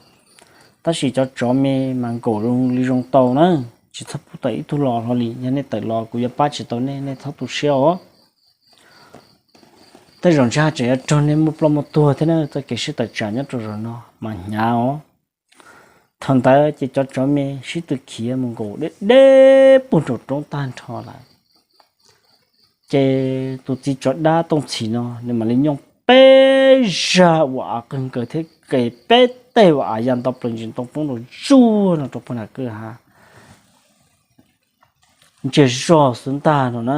Tab sis cov tsov me mas nkaum zoo li zoo tau na, tsis txhob pub tawm ib tug los hlo li, yog nej tawm los kuv yuav pab tsis tau nej, nej txhob tu siab os. Tej zaum ntshe tseem yuav raug nej muab ploj muab tuag thiab na, txoj kev sib tawm tsam nyob rau zaum no mas hnyav os. Thaum ntawd ces cov tsov me sib tw khiav mus nkaum deb deb puag nraum roob tag nrho lawm. Ces tus txiv tsov dab Tooj Txhim no nws mam li nyooj peb zag uas av qeeg nkaws thiab ke peb teg uas av ya nto plaws ntsis ntoo poob rau zuag no rau puag nram kwj ha ntsiag zog xwb ntag no na.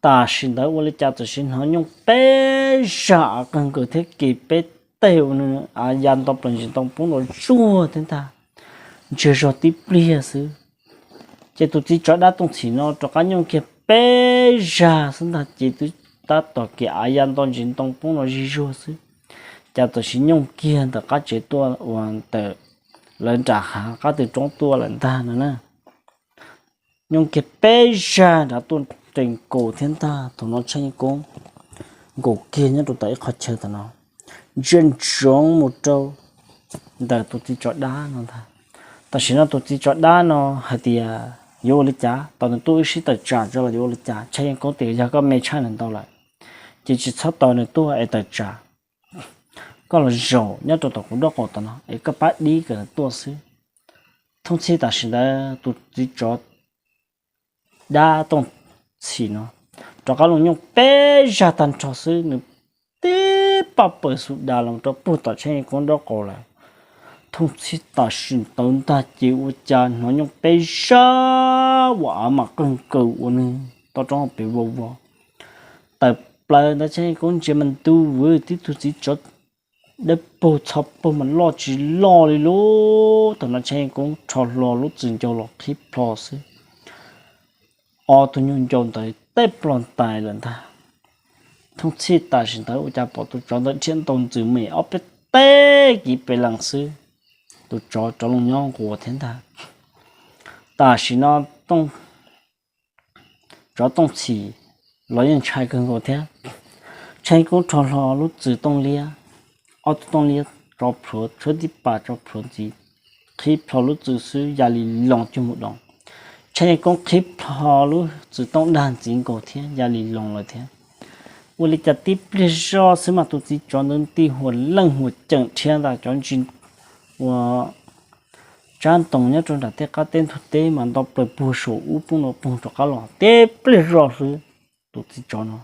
Tam sim ntawd ua li cas txawm sim hnov nyooj peb zag av qeeg nkaws thiab ke peb teg uas av ya nto plaws ntsis ntoo poob rau zuag thiab ntag, ntsiag zog tib pliag xwb. Ces tus txiv tsov dab Tooj Txhim no rov qab nyooj kiag peb zag xwb ntag, ces twb tab tom kev av ya nto ntsis ntoo poob rau zig zuag xwb, cas txawm sim nyooj kiag ntawm qab tsev tuaj uas ntawm lawv nram hav qab tw roob tuaj lawm ntag no na. Nyooj kiag peb zag nrad tuaj nres nkaus thiab ntag. Thaum no Tshaj Yeej Koob nkaum kiag nyob rau tom ib qhov chaw tom no, ntsia ntsoov mus rau ntawm tus txiv tsov dab no ntag. Tam sim no tus txiv tsov dab no hais tias yuav ua li cas, tos nws tuaj wb sib tawm tsam tso los yuav ua li cas. Tshaj Yeej Koob tias yog koj me tshaj nws ntau lawm, ces tsis txhob tos nws tuaj es tawm tsam. Koj los zaum nyob rau tom kuv nraub qaum tom no es koj pab dib kom nws tuaj xwb. Thooj txhij tam sim ntawd tus txiv tsov dab Tooj Txhim no rov qab los nyooj peb zag tag nrho xwb, nws tib paj paws xu das los rau puag tom Tshaj Yeej Koob nraub qaum lawm. Thooj txhij tam sim ntawd ntag ces ua cas hnov nyooj peb zag ua av mas qeeg kaws ua nws toj roob pes vau vau tawm plaws ntawd. Tshaj Yeej Koob ntsia mas ntu vwv tib tug txiv tsov dawb paug txho paug mas loj tsis loj li lauj. Thaum no Tshaj Yeej Koob rho hlo lub txwm ncau los qhib plho xwb, ob tug nyuj ncau ntawd teb ploj ntais lawm ntag. Thooj txhij tam sim ntawd ua cas pom tus tsov ntawd dhia ntaus ntxwm mem ob peb teg kiv pes lees xwb, tus tsov rov los nyob nquas thiab ntag. Tam sim no tsov Tooj Txhim los yeej ntshai kawg nkaus thiab. Tshaj Yeej Koob rho hlo lub txwm tooj liab, ob tug tooj liab tso plhuav tshuab tib pas tso plhuav ntxiv, qhib plho lub txwm xwb ya li loos cuag mus doos. Tshaj Yeej Koob qhib plho lub txwm tooj dag ntxiv nkaus thiab ya li loos lawm thiab. Ua li cas tib pliag zoj xwb mas tus txiv tsov ntawd nti huam leej huam ceem thiab ntag, cov ntsis ua tsab ntoos nyob rau nram tej qab teb ntug teb mas nto plaws puag saum ub poob no poog rov qab los tib pliag zoj xwb. Tus txiv tsov no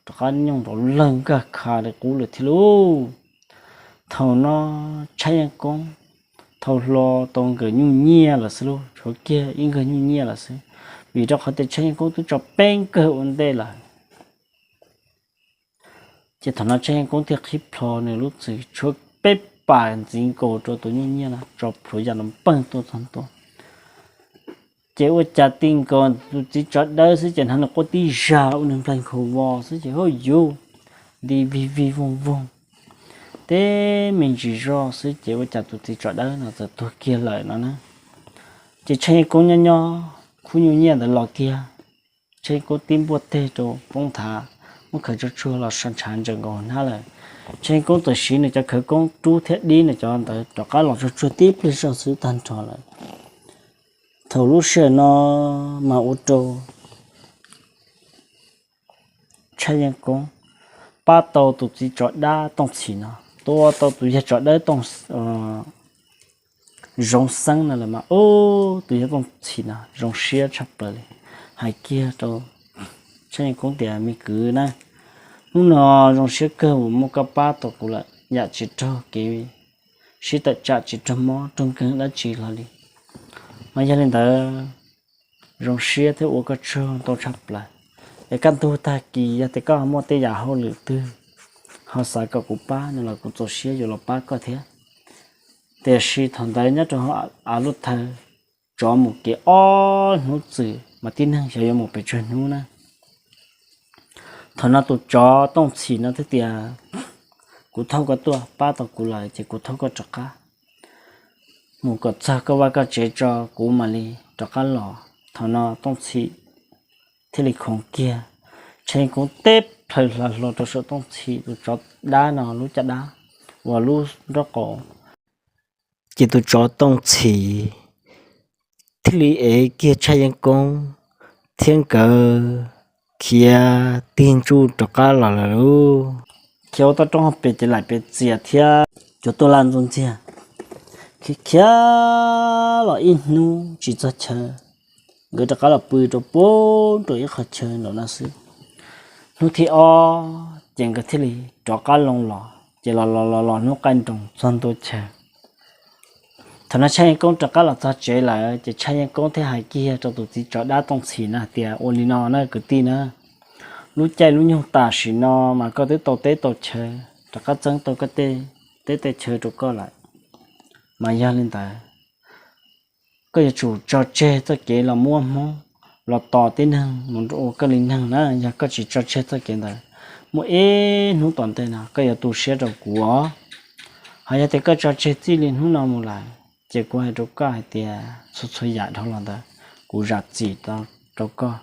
rov qab nyooj nrov lawg nkag kha li qub lawm thiab lauj. Thaum no Tshaj Yeej Koob thau hlo tau nkawm nyuj nyiaj lawm xwb lauj, tshuav kiag ib nkawg nyuj nyiaj lawm xwb, vim rau qhov tias Tshaj Yeej Koob twb tso peb nkawg ua ntej lawm. Ces thaum no Tshaj Yeej Koob thiaj qhib plho nws lub txwm tshuab peb pas ntxiv nkaus rau tus nyuj nyiaj no tso plhuav ya los npeeg tuaj txog ntua. Ces ua cas ti nkaus tus txiv tsov dawb xwb ces hnov nws quaj tib zag ua nws nplaig nkhaus vos xwb ces hauj yus nti vig vig voog voog. Teb me ntsis zoj xwb ces ua cas tus txiv tsov dawb no txawm tuag kiag lawm no na. Ces Tshaj Yeej Koob nyob nyob khub nyuj nyiaj ntawd los kiag, Tshaj Yeej Koob tib npuaj teg rau poob nthav, muab khawv tsuag tsuag los so ntshav ntsaws nkaus hnab lawm. Tshaj Yeej Koob txawm siv nws cov khawv koob rub thiab dib nws cov ntawd rov qab los tsuag tsuag tib pliag zog xwb tag nrho lawm. Thaum lub sij hawm no mas ua rau Tshaj Yeej Koob pab tau tus txiv tsov dab Tooj Txhim no, tua tau tus yawg tsov dawb Tooj Zoov Xeeb no lawm mas ub, tus yawg Tooj Txhim no zoo siab tshaj plaws li, hais kiag rau Tshaj Yeej Koob tias, me kwv na, hnub no zoo siab kawg uas muaj koj pab tau kuv lawm, yam tsis raug kev sib tawm tsam tsis raug mob raug nkeeg dab tsi hlo li. Mas yog li ntawd zoo siab thiab ua koj tsaug ntau tshaj plaws. Es kaj ntug tag kis yog tias koj muaj tej yam hauj lwm twg ho xav kom kuv pab no los kuv txaus siab yuav los pab koj thiab. Tiam sis thaum ntawd nyob rau av lub thawv, tsov mus kev ob hnub txwm mas tib neeg xyov yuav mus pes tsawg hnub na. Thaum no tus tsov Tooj Txhim no thiaj tias, kuv thauj koj tuaj pab tau kuv lawm ces kuv thauj koj rov qab mus kom txog koj vaj koj tsev tso kuv mam li rov qab los. Thaum no Tooj Txhim thiaj li khoov kiag, Tshaj Yeej Koob teb plhaws hla hlo rau saum Tooj Txhim tus tsov dab no lub caj dab uas lub nraub qaum. Ces tus tsov Tooj Txhim thiaj li ev kiag Tshaj Yeej Koob thiab nkawd khiav tig ntsuj rov qab los lawm lauj. Khiav ua toj roob hauv pes ces laim pes txias thiab cua tuaj laj ntxuj ntxiag, khiav khiav los ib hnub tsis txog chaw, nkawd rov qab los pw rau puag rau ib qhov chaw nraum no xwb. Hnub thib ob ces nkawd thiaj li rov qab loo los, ces los los los los hnub qaij nroos txog ntua chaw. Thaum no Tshaj Yeej Koob rov qab los txog tsev lawm ces Tshaj Yeej Koob thiaj hais kiag rau tus txiv tsov dab Tooj Txhim no hais tias, ua li no na kwv tij na, lub caij lub nyoog tam sim no mas koj twb tau teb tau chaw, rov qab txeeb tau koj tej teb tej chaw rau koj lawm. Mas yog li ntawd, koj yuav tsum tso tseg txoj kev los muab Hmoob los tos tib neeg mus ua koj li neeg na. Yog koj tsis tso tseg txoj kev ntawd, muaj ib hnub tom ntej no koj yuav tu siab rau kuv os. Ho yog tias koj tso tseg txij li hnub no mus lawm, ces kuv hais rau koj hais tias txhua txhua yam dhau los ntawd kuv zam txim rau koj.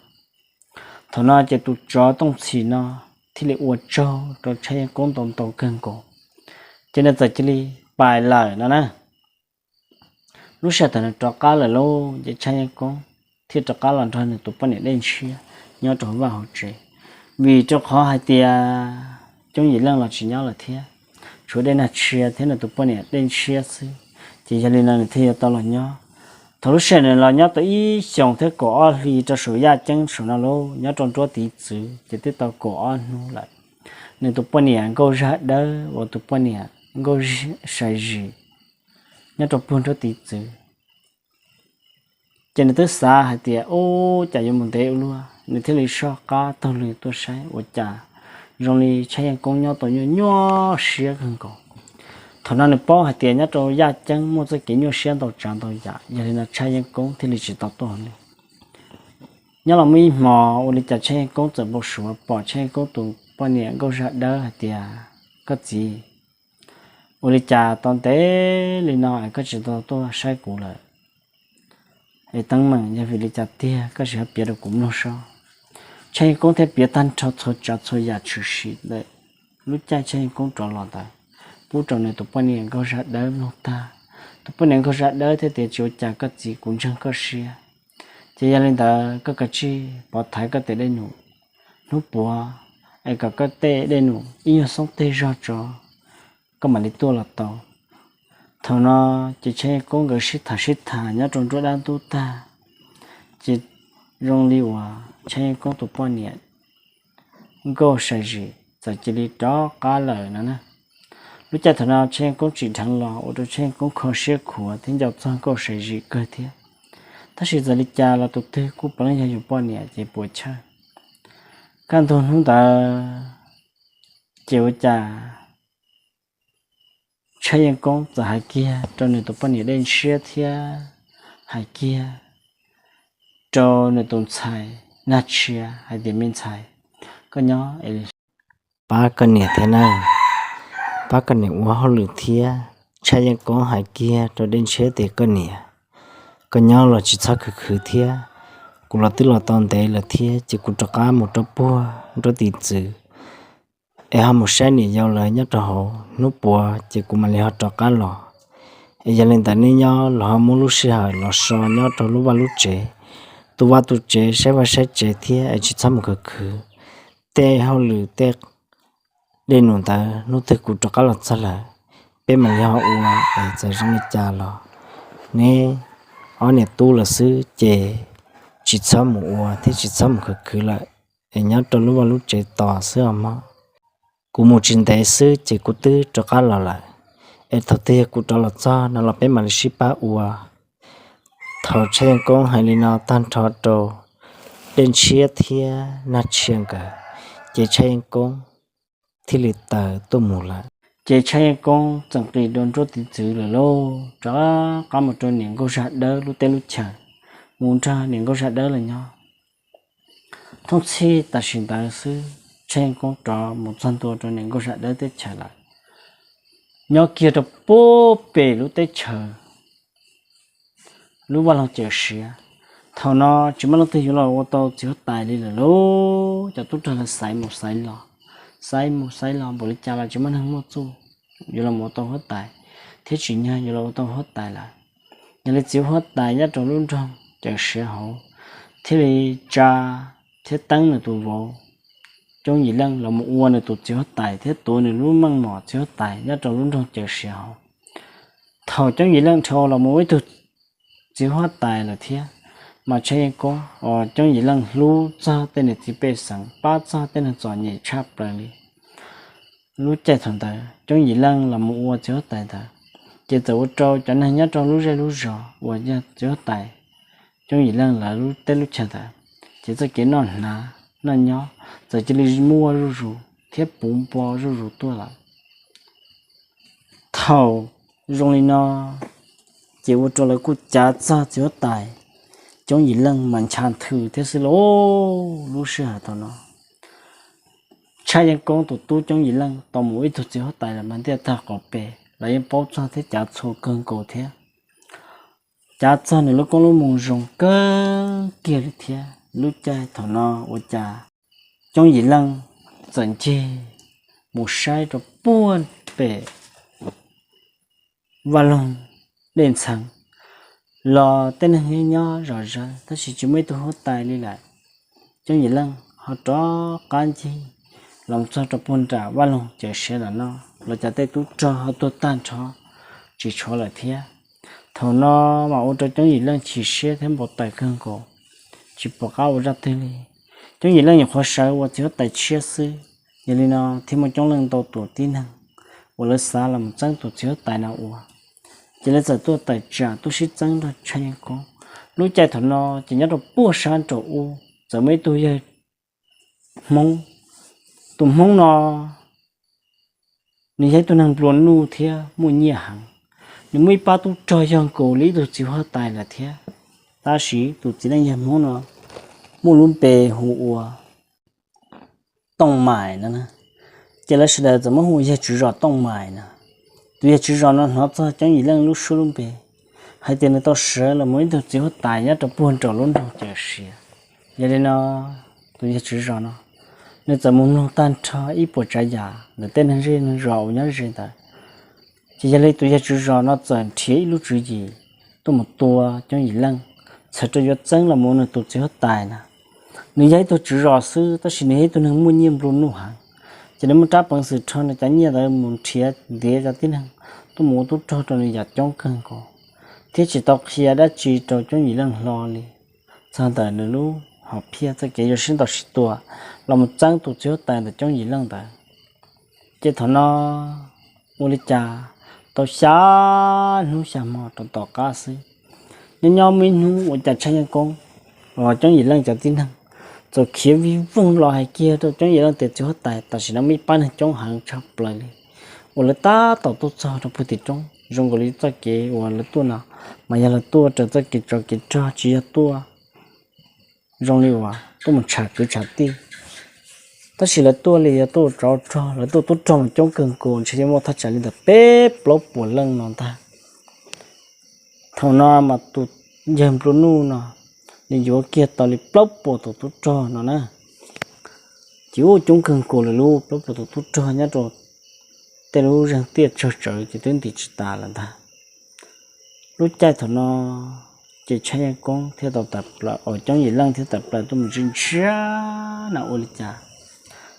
Thaum no ces tus tsov Tooj Txhim no thiaj li ua tsaug rau Tshaj Yeej Koob ntau ntau kawg nkaus, ces nws txawm cia li pais lawm no na. Lub sij hawm thaum nws rov qab lawm lauj, ces Tshaj Yeej Koob thiaj rov qab los nrog nws tus poj niam Dej Ntshiab nyob rau vaj hauv tsev, vim rau qhov hais tias Coob Yim Leej los tsis nyob lawm thiab, tshuav Dej Nag Tshia thiab nws tus poj niam Dej Ntshiab xwb, ces yog li no nws thiaj yuav tau los nyob Thaum lub sij hawm nws los nyob tau ib xyoos thiab kaum ob hli rau saum yaj ceeb saum no lauj, nyob rau nruab tiv txwv ces twb tau kaum ob hnub lawm. Nws tus poj niam nkauj zaj dawb uas tus poj niam nkauj sai zim nyob rau puag nruab tiv txwv, ces nws twb xav hais tias ub, cas yuav mus ntev ua luaj, nws thiaj li soj qab taug lw tuaj saib ua cas zoo li Tshaj Yeej Koob nyob tau nyuaj nyuaj siab kawg nkaus. Thaum no nws paub hais tias nyob rau yaj ceeb muaj txoj kev nyuaj siab ntau tsav ntau yam, yog li no Tshaj Yeej Koob thiaj li tsis tau tuaj hauv nws. Nyob los muaj ib hmos ua li cas Tshaj Yeej Koob txawm npau suav pom Tshaj Yeej Koob tus poj niam nkauj zaj dawb hais tias, koj txiv, ua li cas tau ntev li no es koj tsis tau tuaj saib kuv lawm? Es teeb meem yog vim li cas tiag, koj sim ho piav rau kuv mloog saib. Tshaj Yeej Koob thiaj piav tag nrho txhua tsav txhua yam tshwm sim ntawm lub caij Tshaj Yeej Koob rov los ntawd pub rau nws tus poj niam nkauj zaj dawb mloog tag. Tus poj niam nkauj zaj dawb thiaj tias, tsis ua cas koj txiv, kuv ntseeg koj siab. Ces yog li ntawd koj kav tsij pov thaiv koj tej dej num hnub puav, es kom koj tej dej num ib nyuag xoob teg zog tso, koj mam li tuaj los tau. Thaum no ces Tshaj Yeej Koob nkawd sib tham sib tham nyob rau nruab dab ntub tag, ces zoo li uas Tshaj Yeej Koob tus poj niam nkauj sai zim txawm cia li rov qab lawm no na. Lub caij thaum no Tshaj Yeej Koob tsim dheev los ua rau Tshaj Yeej Koob kho siab khuav thiab nco txog nkauj sai zim kawg thiab. Tab sis txawm li cas los tus twg kuj puav leej yog yus poj niam ces puas chawj. Kaj ntug hnub ntawd ces ua cas Tshaj Yeej Koob txawm hais kiag rau nws tus poj niam Dej Ntshiab thiab hais kiag rau nws tus ntxhais Nag Tshia hais tias, me ntxhais, koj nyob pab koj niam thiab na, pab koj niam ua hauj lwm thiab. Tshaj Yeej Koob hais kiag rau Dej Ntshiab tias, koj niam, koj nyob los tsis txhob khwv khwv thiab, kuv los twb los tau ntev lawm thiab ces kuv rov qab mus rau puag nruab tiv txwv es ho mus saib niam yau lawv nyob rau hauv, hnub puav ces kuv mam li ho rov qab los. Es yog li ntawd nej nyob los ho muab lub sij hawm los so nyob rau lub vaj lub tsev, tu vaj tu tsev, saib vaj saib tsev thiab es tsis txhob mus khwv khwv. Tej hauj lwm tej dej num ntawd hnub twg kuv rov qab los txog lawm, peb mam li ho ua, es txawm zoo li cas los neb ob niam tub lawm xwb ces tsis txhob mus ua thiab tsis txhob mus khwv khwv lawm, es nyob rau lub vaj lub tsev tos xwb os mog. Kuv mus tsis ntev xwb ces kuv twb rov qab los lawm, es thaum twg yog kuv rov los txog no los peb mam li sib pab ua. Thaum Tshaj Yeej Koob hais li no tag nrho rau Dej Ntshiab thiab Nag Tshia nkawd, ces Tshaj Yeej Koob thiaj li taws tuaj mus lawm. Ces Tshaj Yeej Koob txawm nqis dua nruab tiv txwv lawm lauj, rov qab mus rau niam nkauj zaj dawb lub teb lub chaws, mus nrog niam nkauj zaj dawb lawv nyob. Thooj txhij tam sim ntawd xwb Tshaj Yeej Koob rov mus txog ntua rau niam nkauj zaj dawb teb chaws lawm. Nyob kiag rau puag pem lub teb chaws, lub vaj loog Cawm Siav. Thaum no tsis muaj leej twg yuav los ua tau txiv huab tais li lawm lauj. Cov tub rog lawv xaiv mus xaiv los, xaiv mus xaiv los npaum li cas los tsis muaj neeg muaj txuj yuav los ua tau huab tais, thiab tsim nyog yuav los ua tau huab tais lawm. Yog li txiv huab tais nyob rau lub nroog Cawm Siav hauv thiaj li tsa thiab teeb nws tus vauv Coob Yim Leej los mus ua nws tus txiv huab tais thiab tuav nws lub meej mom txiv huab tais nyob rau lub nroog Cawm Siav hauv. Thaum Coob Yim Leej dhau los mus ua ib tug txiv huab tais lawm thiab, mas Tshaj Yeej Koob uas Coob Yim Leej hlub txog tej niam txiv pej xeem, pab txog tej neeg txom nyem tshaj plaws li. Lub caij thaum ntawd Coob Yim Leej los mus ua txiv huab tais ntawd, ces txawm ua rau cov neeg nyob rau lub zej lub zos uas yog txiv huab tais Coob Yim Leej lawv lub teb lub chaw ntawd, ces txoj kev noj hnav noj nyob txawm cia li muaj zuj zus thiab puv npo zuj zus tuaj lawm. Thaum zoo li no, ces ua rau lawv kuj cav txog txiv huab tais Coob Yim Leej mas ncha nthwv thiab xwb lauj. Lub sij hawm thaum no, Tshaj Yeej Koob tus tub Coob Yim Leej tau mus ua ib tug txiv huab tais los mas ntiaj tag qaum pes los yeej paub txog thiab cav txhua kawg nkaus thiab, cav txog nws lub koob lub moo zoo kawg kiag li thiab. Lub caij thaum no ua cas Coob Yim Leej txawm ncig mus saib rau puag pem vaj loog Dej Ntxhee los tej neeg nyob zom zaws tab sis tsis muaj ib tug huab tais li lawm. Coob Yim Leej ho rov qab ncig los txog rau puag nram vaj loog Cawm Siav lawm no los cas tej tub rog ho tuag tag nrho tsis tshuav lawm thiab. Thaum no mas ua rau Coob Yim Leej chim siab thiab npau taws kawg nkaus, tsis pom qab ua zaj twg li. Coob Yim Leej nyuam qhuav sawv ua txiv huab tais tshiab xwb, yog li no thiaj muaj coob leej ntau tus tib neeg uas lawv xav los txeeb tus txiv huab tais no ua. Ces lawv txawm tuaj tawm tsam tuaj sib txeeb nrog Tshaj Yeej Koob. Lub caij thaum no ces nyob rau puag sab nraum ub txawm muaj ib tug yawg Hmoob. Tus Hmoob no nws yog ib tug neeg nplua nuj thiab muaj nyiaj heev. Nws muaj ib pab tub rog yog nkaus li ib tug txiv huab tais lawm thiab. Tab sis tus txiv neej yawg Hmoob no muaj lub npe hu ua Tooj Maim no. Ces lawv sawv daws txawm muab hu yawg tswv zos Tooj Maim no. Tus yawg tswv zos no hnov txog Coob Yim Leej lub suab lub npe hais tias nws tau sawv los mus ib tug txiv huab tais nyob rau puag nraum lub nroog Cawm Siav. Yog li no tus yawg tswv zos no nws txawm mus mloog tag nrho ib puas tsav yam ntawm tej neeg zej neeg zos uas nyob ze ntawd. Ces yog li tus yawg tswv zos no txawm nrhiav ib lub tswv yim tuaj mus tua Coob Yim Leej, txhawm rau yuav txeeb los mus nws tus txiv huab tais na. Nws yog ib tug tswv zos xwb tab sis nws yog ib tug neeg muaj nyiaj nplua nuj heev. Ces nws muaj rab peev xwm rho nws cov nyiaj ntawd mus nrhiav ntiav cov tib neeg tuaj mus ua tub rog rau nws yam coob kawg nkaus, thiab tsis tau qhia dab tsi rau Coob Yim Leej hlo li. Txog ntawm nws lub hom phiaj txoj kev yuav sib ntaus sib tua los mus txeeb tus txiv huab tais ntawm Coob Yim Leej ntawd. Ces thaum no ua li cas tau xya hnub xya hmo rau tom qab xwb, nyob nyob muaj ib hnub ua cas Tshaj Yeej Koob los Coob Yim Leej cov tib neeg txawm khiav vij voog los hais kiag rau Coob Yim Leej tias txiv huab tais tam sim no muaj ib pab neeg coob heev tshaj plaws li uas lawv tab tom tuaj txog rau puag tim roob. Zoo nkaus li txoj kev uas lawv tuaj no mas yog lawv tuaj raws txoj kev tsov kev rog tsis yog tuaj zoo li uas tuaj mus tsham kwv tsham tij. Tab sis lawv tuaj li yog tuaj tsov rog, lawv tuaj tub rog mas coob kawg nkaus, ntshe yuav muaj thaj tsam li ntawm peb plaub puas leej no ntag. Thaum no mas tus yawg nplua nuj no nws yuav kiag tau li plaub puas tus tub rog no na. Ces ua coob kawg nkaus lawm, lub plaub puas tus tub rog nyob rau tej lub zeeg tiaj tsawg tsawv ces twb ntim tsis tas lawm ntag. Lub caij thaum no ces Tshaj Yeej Koob thiaj tau tawm plaws, Coob Yim Leej thiaj tawm plaws tuaj mus ntsia ntsia na ua li cas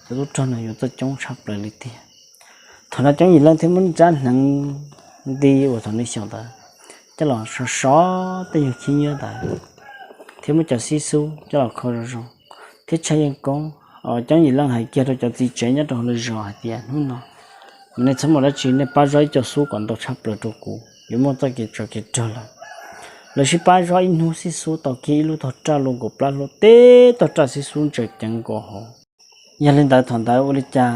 cov tub rog no yuav txawj coob tshaj plaws li tiag. Thaum no Coob Yim Leej thiaj muab nrab hneev nti uas thaum nws xyaum ntawd coj los sov sov tej nyuag khib nyiab ntawd, thiab muab cov xib xub coj los kho zoo zoo, thiab Tshaj Yeej Koob, Coob Yim Leej hais kiag rau cov txiv tsev nyob rau hauv lawv zos hais tias hnub no nej txhob muaj dab tsi, nej pab zov ib co xub kom ntau tshaj plaws rau kuv, yuav muaj txoj kev tsov kev rog lawm. Lawv sib pab zov ib hnub xib xub tau kiag ib lub tog raj luaj nkaus plab hlua, teb tog raj xib xub ntsaws ceev nkaus hauv. Yog li ntawd thaum ntawd ua li cas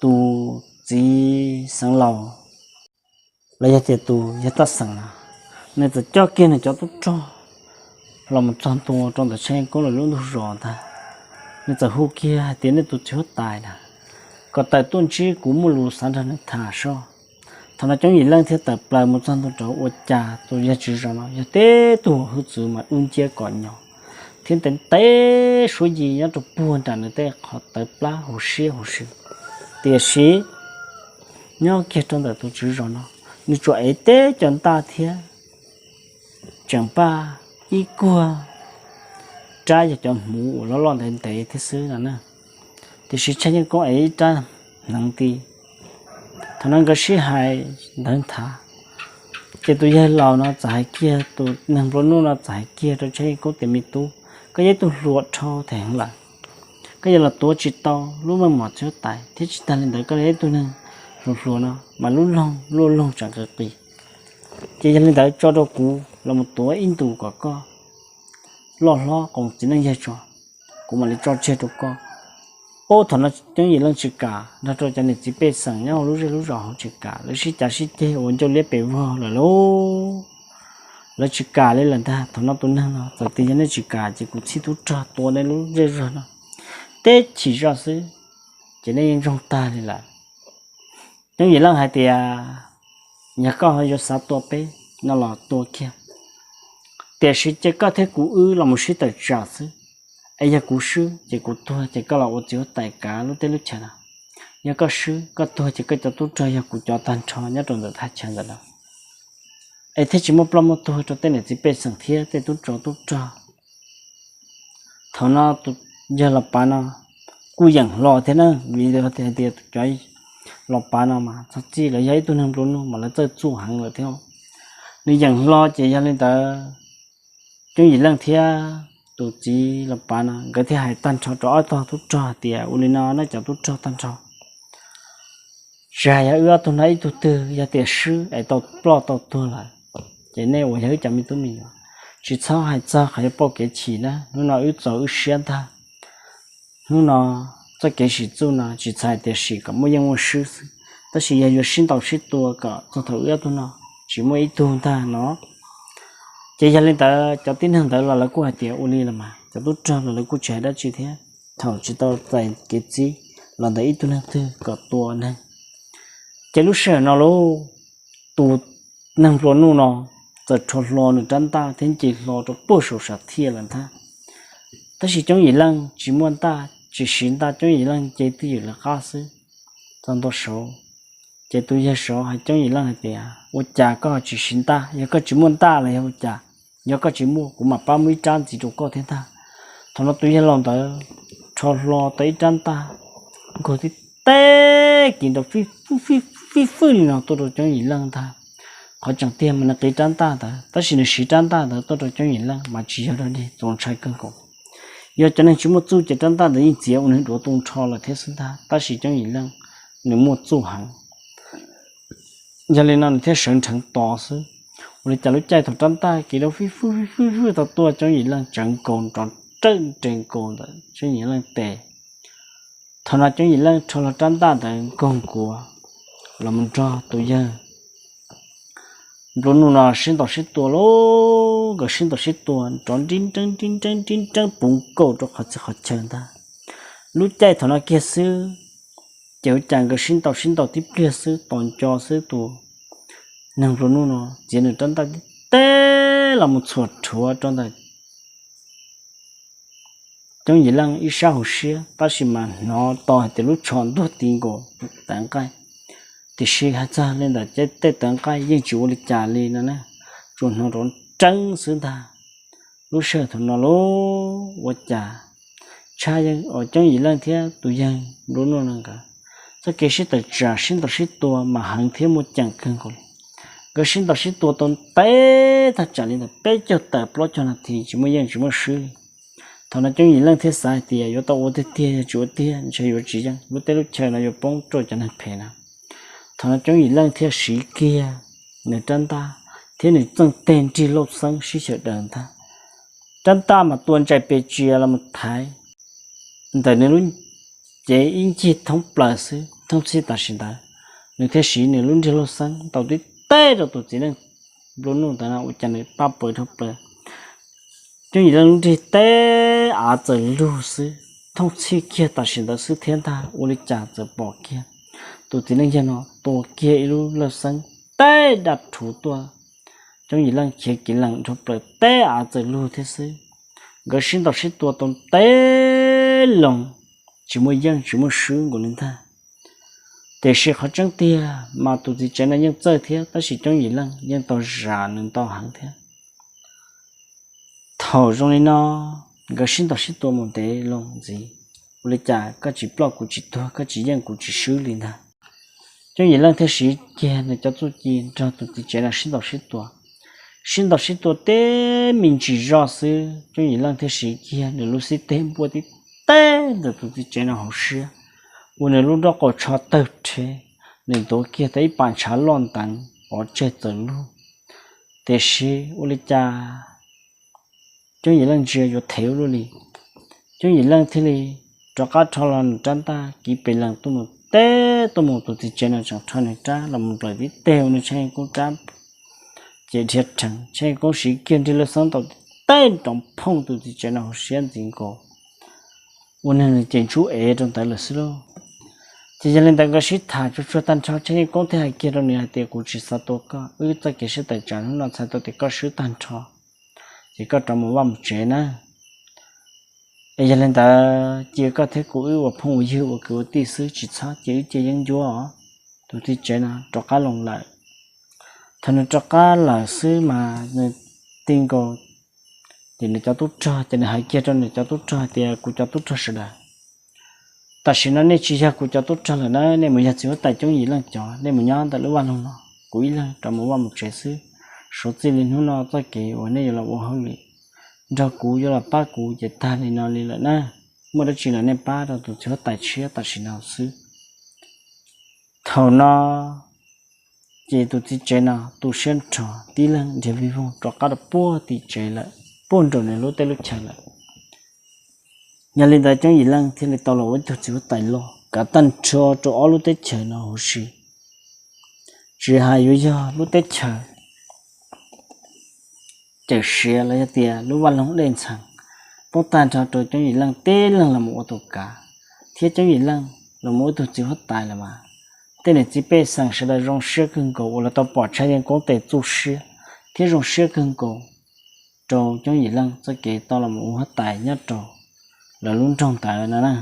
tus txiv xeev laus los yog tias tus yawg Taj Xeem no, nws txawm coj kiag nws cov tub rog los mus txog ntua rau ntawm Tshaj Yeej Koob lawv lub ntug zos ntag. Nws txawm hu kiag hais tias nej tus txiv huab tais na, kom tawm tuaj ntsib kuv muaj lus xav nrog nws tham soj. Thaum no Coob Yim Leej thiaj tawm plaws mus txog ntua rau ua cas tus yawg tswv zos no yog tib tug hwj txwv mas dub nciab kom nyo, thiab ntev ntev suab yi nyob rau puag nram nws tej qhov tawv plab huv siab huv si. Tiam sis nyob kiag rau ntawm tus tswv zos no, nws tsuas ev teb cov ntaj thiab tseem npaj ib kuag rab yog cov hmuv uas loj loj ntev ntev thiab xwb no na. Tiam sis Tshaj Yeej Koob ev ib rab hneev nti. Thaum no nkawd sib hais ntawd nthav, ces tus yawg laus no txawm hais kiag, tus neeg nplua nuj no txawm hais kiag rau Tshaj Yeej Koob tias me tub, koj yog ib tug hluas dhau heev lawm, koj yuav los tuav tsis tau lub meej mom txiv huab tais, thiab tsis tag li ntawd koj yog ib tug neeg hluas hluas no mas lub loog luaj loog tsam qis qis. Ces yog li ntawd tso rau kuv los mus tuav ib ntus kom koj loj hlob qoos txiv neej yawg tso, kuv mam li tso tseg rau koj. Ub, thaum no Coob Yim Leej tsis kam nrog rau cov niam txiv pej xeem nyob hauv lub zej lub zos hauv tsis kam, lawv sib cav sib ceg ua ncauj liab pes vog lawm lauj. Lawv tsis kam li lawm ntag. Thaum no tus neeg no txawm tias yog nej tsis kam ces kuv txhij tub rog tua nej lub zej zog no teb chim zoj xwb, ces nej yeej ntsoog tag li lawm. Coob Yim Leej hais tias yog koj ho yuav xav tua peb no los tua kiag, tiam sis cia koj thiab kuv wb los mus sib tawm tsam xwb. Es yog kuv swb ces kuv tuag ces koj los ua txiv huab tais kav lub teb lub chaw no. Yog koj swb koj tuag ces koj cov tub rog yog kuv cov tag nrho nyob rau ntawm thaj chaw ntawm no, es thiaj tsis muaj ploj muaj tuag rau tej niam txiv pej xeem thiab tej tub tsov tub rog. Thaum no tus yawg los pav no kuj yeem hlo thiab na, vim hais tias tus cov los pav no mas txog txij lawv yog ib tug neeg nplua nuj mas lawv txawj txuj heev lawm thiab. Nws yeem hlo ces yog li ntawd, Coob Yim Leej thiab tus txiv los pav no nkawd thiaj hais tag nrho rau ob tog tub rog hais tias, ua li no nej cov tub rog tag nrho, tsis hais yog wb ob tug no ib tug twg yog tias swb es tau ploj tau tuag lawm, ces nej uas yog wb cov me tub me nyuam, tsis txhob hais txog qhov yuav pauj kev chim na. Hnub no wb txaus wb siab ntag. Hnub no txoj kev sim txuj no tsis txhais tias sim kom muaj yeej muaj swb xwb, tab sis yog yuav sib ntaus sib tua kom txog thaum wb ob tug no tsis muaj ib tug ntag no. Ces yog li ntawd cov tib neeg ntawd los lawv kuj hais tias ua li los mas cov tub rog los lawv kuj tsis hais dab tsi thiab. Thaum tsis tau txais kev txib los ntawm ib tug leej twg kom tua neeg, ces lub sij hawm no lauj, tus neeg nplua nuj no txawm rho hlo nws rab ntaj thiab nce hlo rau puag saum sam thiaj lawm ntag. Tab sis Coob Yim Leej tsis muaj ntaj, tsis siv ntaj, Coob Yim Leej nce twj ywm lawv qab xwb. Txog ntua saud, ces tus yawg saud hais Coob Yim Leej hais tias, ua cas koj tsis siv ntaj? Yog koj tsis muaj ntaj los yog ua cas? Yog koj tsis muaj, kuv mam pab muab ib rab ntxiv rau koj thiab ntag. Thaum no tus yawg laus ntawd rho hlo tau ib rab ntaj nkaug tib teb kiv nrov fij fwj li no tuaj rau Coob Yim Leej ntag. Qhov tseem tiag mas nws qiv rab ntaj ntawd, tab sis nws siv rab ntaj ntawd tuaj rau Coob Yim Leej mas tsis yog dog dig, txaus ntshai kawg nkaus. Yog cov neeg tsis muaj txuj ces rab ntaj ntawd yeej txiav ua nws duav tu nrho lawm thiab xwb ntag, tab sis Coob Yim Leej nws muaj txuj heev. Yog li no nws thiaj sawv nrheev tos xwb. Ua li cas lub caij thaum rab ntaj kiv rov fij fwj fwj fwj tau tuaj, Coob Yim Leej tsawv nkaus nrov nrawj nres nkaus ntawm Coob Yim Leej tes. Thaum no Coob Yim Leej rho hlo rab ntaj ntawd nkaug nkuav los mus nrog tus yawg nplua nuj no sib ntaus sib tua lauj. Nkawd sib ntaus sib tua nrov nrib nreeb nrib nreeb nrib nreeb puv nkaus rau qhov txhia qhov chaw ntag. Lub caij thaum no kiag xwb, ces ua cas nkawd sib ntaus sib ntaus tib pliag xwb tos nco xwb tus neeg nplua nuj no txiav nws rab ntaj tib teb los mus txhuam rhuav rau ntawm Coob Yim Leej ib sab hauv siab, tab sis mas hnov tau hais tias lub tsho ntuag ti nkaus tawv nqaij. Tiam sis hais txog li ntawm tej tawv nqaij yeej tsis ua li cas li no na, tsuas hnov nrov nreeb xwb ntag. Lub sij hawm thaum no lauj, ua cas Tshaj Yeej uas Coob Yim Leej thiab tus yawg nplua nuj no nkawd txoj kev sib tawm tsam sib ntaus sib tua mas heev thiab muaj ceem kawg nkaus li. Nkawd sib ntaus sib tua tau ntev tag tsam li ntawm peb caug tawm plaub caug nas this tsis muaj yeej tsis muaj swb li. Thaum no Coob Yim Leej thiaj xav hais tias yuav tau ua tiag tiag, yog tsis ua tiag ntshe yuav tsis yeej, lub teb lub chaw no yuav poob rau cov neeg phem na. Thaum no Coob Yim Leej thiaj siv kiag nws rab ntaj thiab nws txheej teg nrig lauj xeeb sib xyaw daws ntag. Rab ntaj mas tua ntsais pes tsia los mus thaiv ntawm nws lub cev ib ncig thoob plaws xwb. Thooj txhij tam sim ntawd nws thiaj siv nws lub nrig lauj xeeb ntaus tib teg rau tus txiv neej nplua nuj ntawd no ua cas nws pab pawv dhau plaws. Coob Yim Leej lub nrig teb av txawm lug xwb. Thooj txhij kiag tam sim ntawd xwb thiab ntag, ua li cas txawm pom kiag tus txiv neej yawg no tua kiag ib lub lauj xeeb teb daj rhuv tuaj. Coob Yim Leej khiav kiv lees dhau plaws, teb av txawm lug thiab xwb. Nkawd sib ntaus sib tua tau ntev loo, tsis muaj yeej tsis muaj swb nkaus li ntag. Tiam sis qhov tseeb tiag mas tus txiv tsev no yeej txawj thiab, tab sis Coob Yim Leej yeej tau zam nws ntau heev thiab. Thaum zoo li no, nkawd sib ntaus sib tua mus ntev loo ntxiv, ua li cas koj tsis ploj kuv tsis tuag, koj tsis yeej kuv tsis swb li ntag. Coob Yim Leej thiaj siv kiag nws cov txuj ci nrog tus txiv tsev no sib ntaus sib tua. Sib ntaus sib tua teb me ntsis zoj xwb, Coob Yim Leej thiaj siv kiag nws lub xib teg npuaj tib teg ntawm tus txiv tsev no hauv siab, ua nws lub nrob qaum tsho tawg rhe, nws ntuav kiag tau ib pas ntshav loj nteev pov tseg txawm lug. Tiam sis ua li cas Coob Yim Leej ntsia yuav thev ua luaj li. Coob Yim Leej thiaj li rov qab rho los nws rab ntaj kiv pes lees tuaj mus teb tuaj mus, tus txiv tsev no tseem rho nws rab los mus nplawm tib teg ua nws Tshaj Yeej Koob rab ces dhia rheev. Tshaj Yeej Koob siv kiag nrig lauj xeeb ntaus tib teg nrov phooj tus txiv tsev no hauv siab ntxiv nkaus, ua nws ces ntsub ev rau ntawd lawm xwb lauj. Ces yog li ntawd nkawd sib tham tsuag tsuag tag nrho, Tshaj Yeej Koob thiaj hais kiag rau nws hais tias, kuv tsis xav tua koj, wb txoj kev sib tawm tsam hnub no txhais tau tias koj swb tag nrho, ces koj rov mus vaj mus tsev na. Es yog li ntawd cia koj thiab kuv wb ua phooj ua ywg ua kwv ua tij xwb, tsis txhob cia wb cia yeeb ncuab os. Tus txiv tsev no rov qab los lawm. Thaum nws rov qab lawm xwb mas nws ti nkaus ces nws cov tub rog, ces nws hais kiag rau nws cov tub rog hais tias, kuv cov tub rog sawv daws, tam sim no nej tsis yog kuv cov tub rog lawm na, nej mus yog txiv huab tais Coob Yim Leej cov, nej mus nyob ntawm lub vaj loog no, kuv ib leeg rov mus vaj mus tsev xwb. suav txij li hnub no txoj kev uas nej yuav los ua hauj lwm nrog kuv yuav los pab kuv ces tag li no li lawm na. Muaj dab tsi los nej pab rau tus txiv huab tais tshiab tam sim no xwb. Thaum no ces tus txiv tsev no tu siab nrho, tib leeg nrhiav vij voog rov qab rau puag tim tsev lawm, puag nraum nws lub teb lub chaw lawm. Yog li ntawd Coob Yim Leej thiaj li tau los ua ib tug txiv huab tais loj kav tag nrho rau ob lub teb chaws no huv si. Tsis hais yuav yog lub teb chaws Cawm Siav los yog tias lub vaj loog Dej Ntxhee poob tag nrho rau Coob Yim Leej tib leeg los mus ua tus kav, thiab Coob Yim Leej los mus ua ib tug txiv huab tais lawm mas tej niam txiv pej xeem sawv daws zoo siab kawg nkaus uas los tau pom Tshaj Yeej Koob tes txuj siab, thiab zoo siab kawg nkaus rau Coob Yim Leej txoj kev tau los mus ua huab tais nyob rau lawv lub nroog ntawd no na.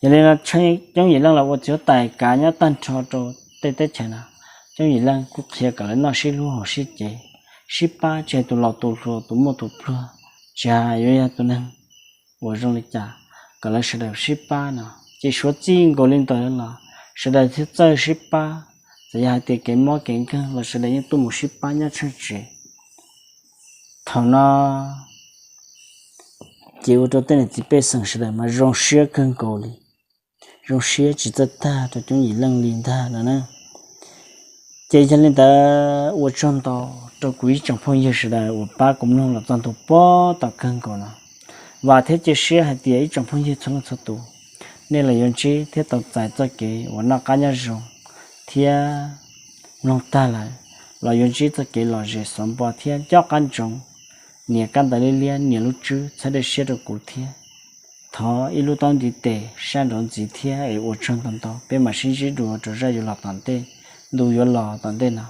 Yog li no Coob Yim Leej los ua txiv huab tais kav nyob tag nrho rau tej teb chaws no, Coob Yim Leej kuj qhia kom lawv noj sib hlub haus sib cev, sib pab, tsis hais tus laus tus hluas tus muaj tus pluag, tsis hais yuav yog tus neeg uas zoo li cas, kom lawv sawv daws sib pab no. Ces suav txij nkaus li ntawd los sawv daws thiaj txawj sib pab, txawm yog hais tias kev mob kev nkeeg los sawv daws yeej tuaj mus sib pab nyob tshaj tsev. Thaum no ces ua rau tej niam txiv pej xeem sawv daws mas zoo siab kawg nkaus li, zoo siab tsis txawj tag rau Coob Yim Leej li ntag no na. Ces yog li ntawd ua tsaug ntau rau kuv ib tsoom phooj ywg sawv daws uas pab kuv mloog los txog ntua puag tom kawg nkaus no. Vam thiab cia siab hais tias ib tsoom phooj ywg txhua leej txhua tus, nej los yuav ntsib thiab tau txais txoj kev uas noj qab nyob zoo, thiab mloog tag lawm los yuav ntsib txoj kev lom zem xov npo thiab nco qab ntsoov nias kab ntawv liab liab nias lub tswb txhawb dej siab rau kuv thiab. Thov ib lub taub ntiv tes sab nraud ntxiv thiab es ua tsaug ntau ntau, peb mam sib ntsib dua rau zaj yuav los tom ntej, ntu yuav los tom ntej no.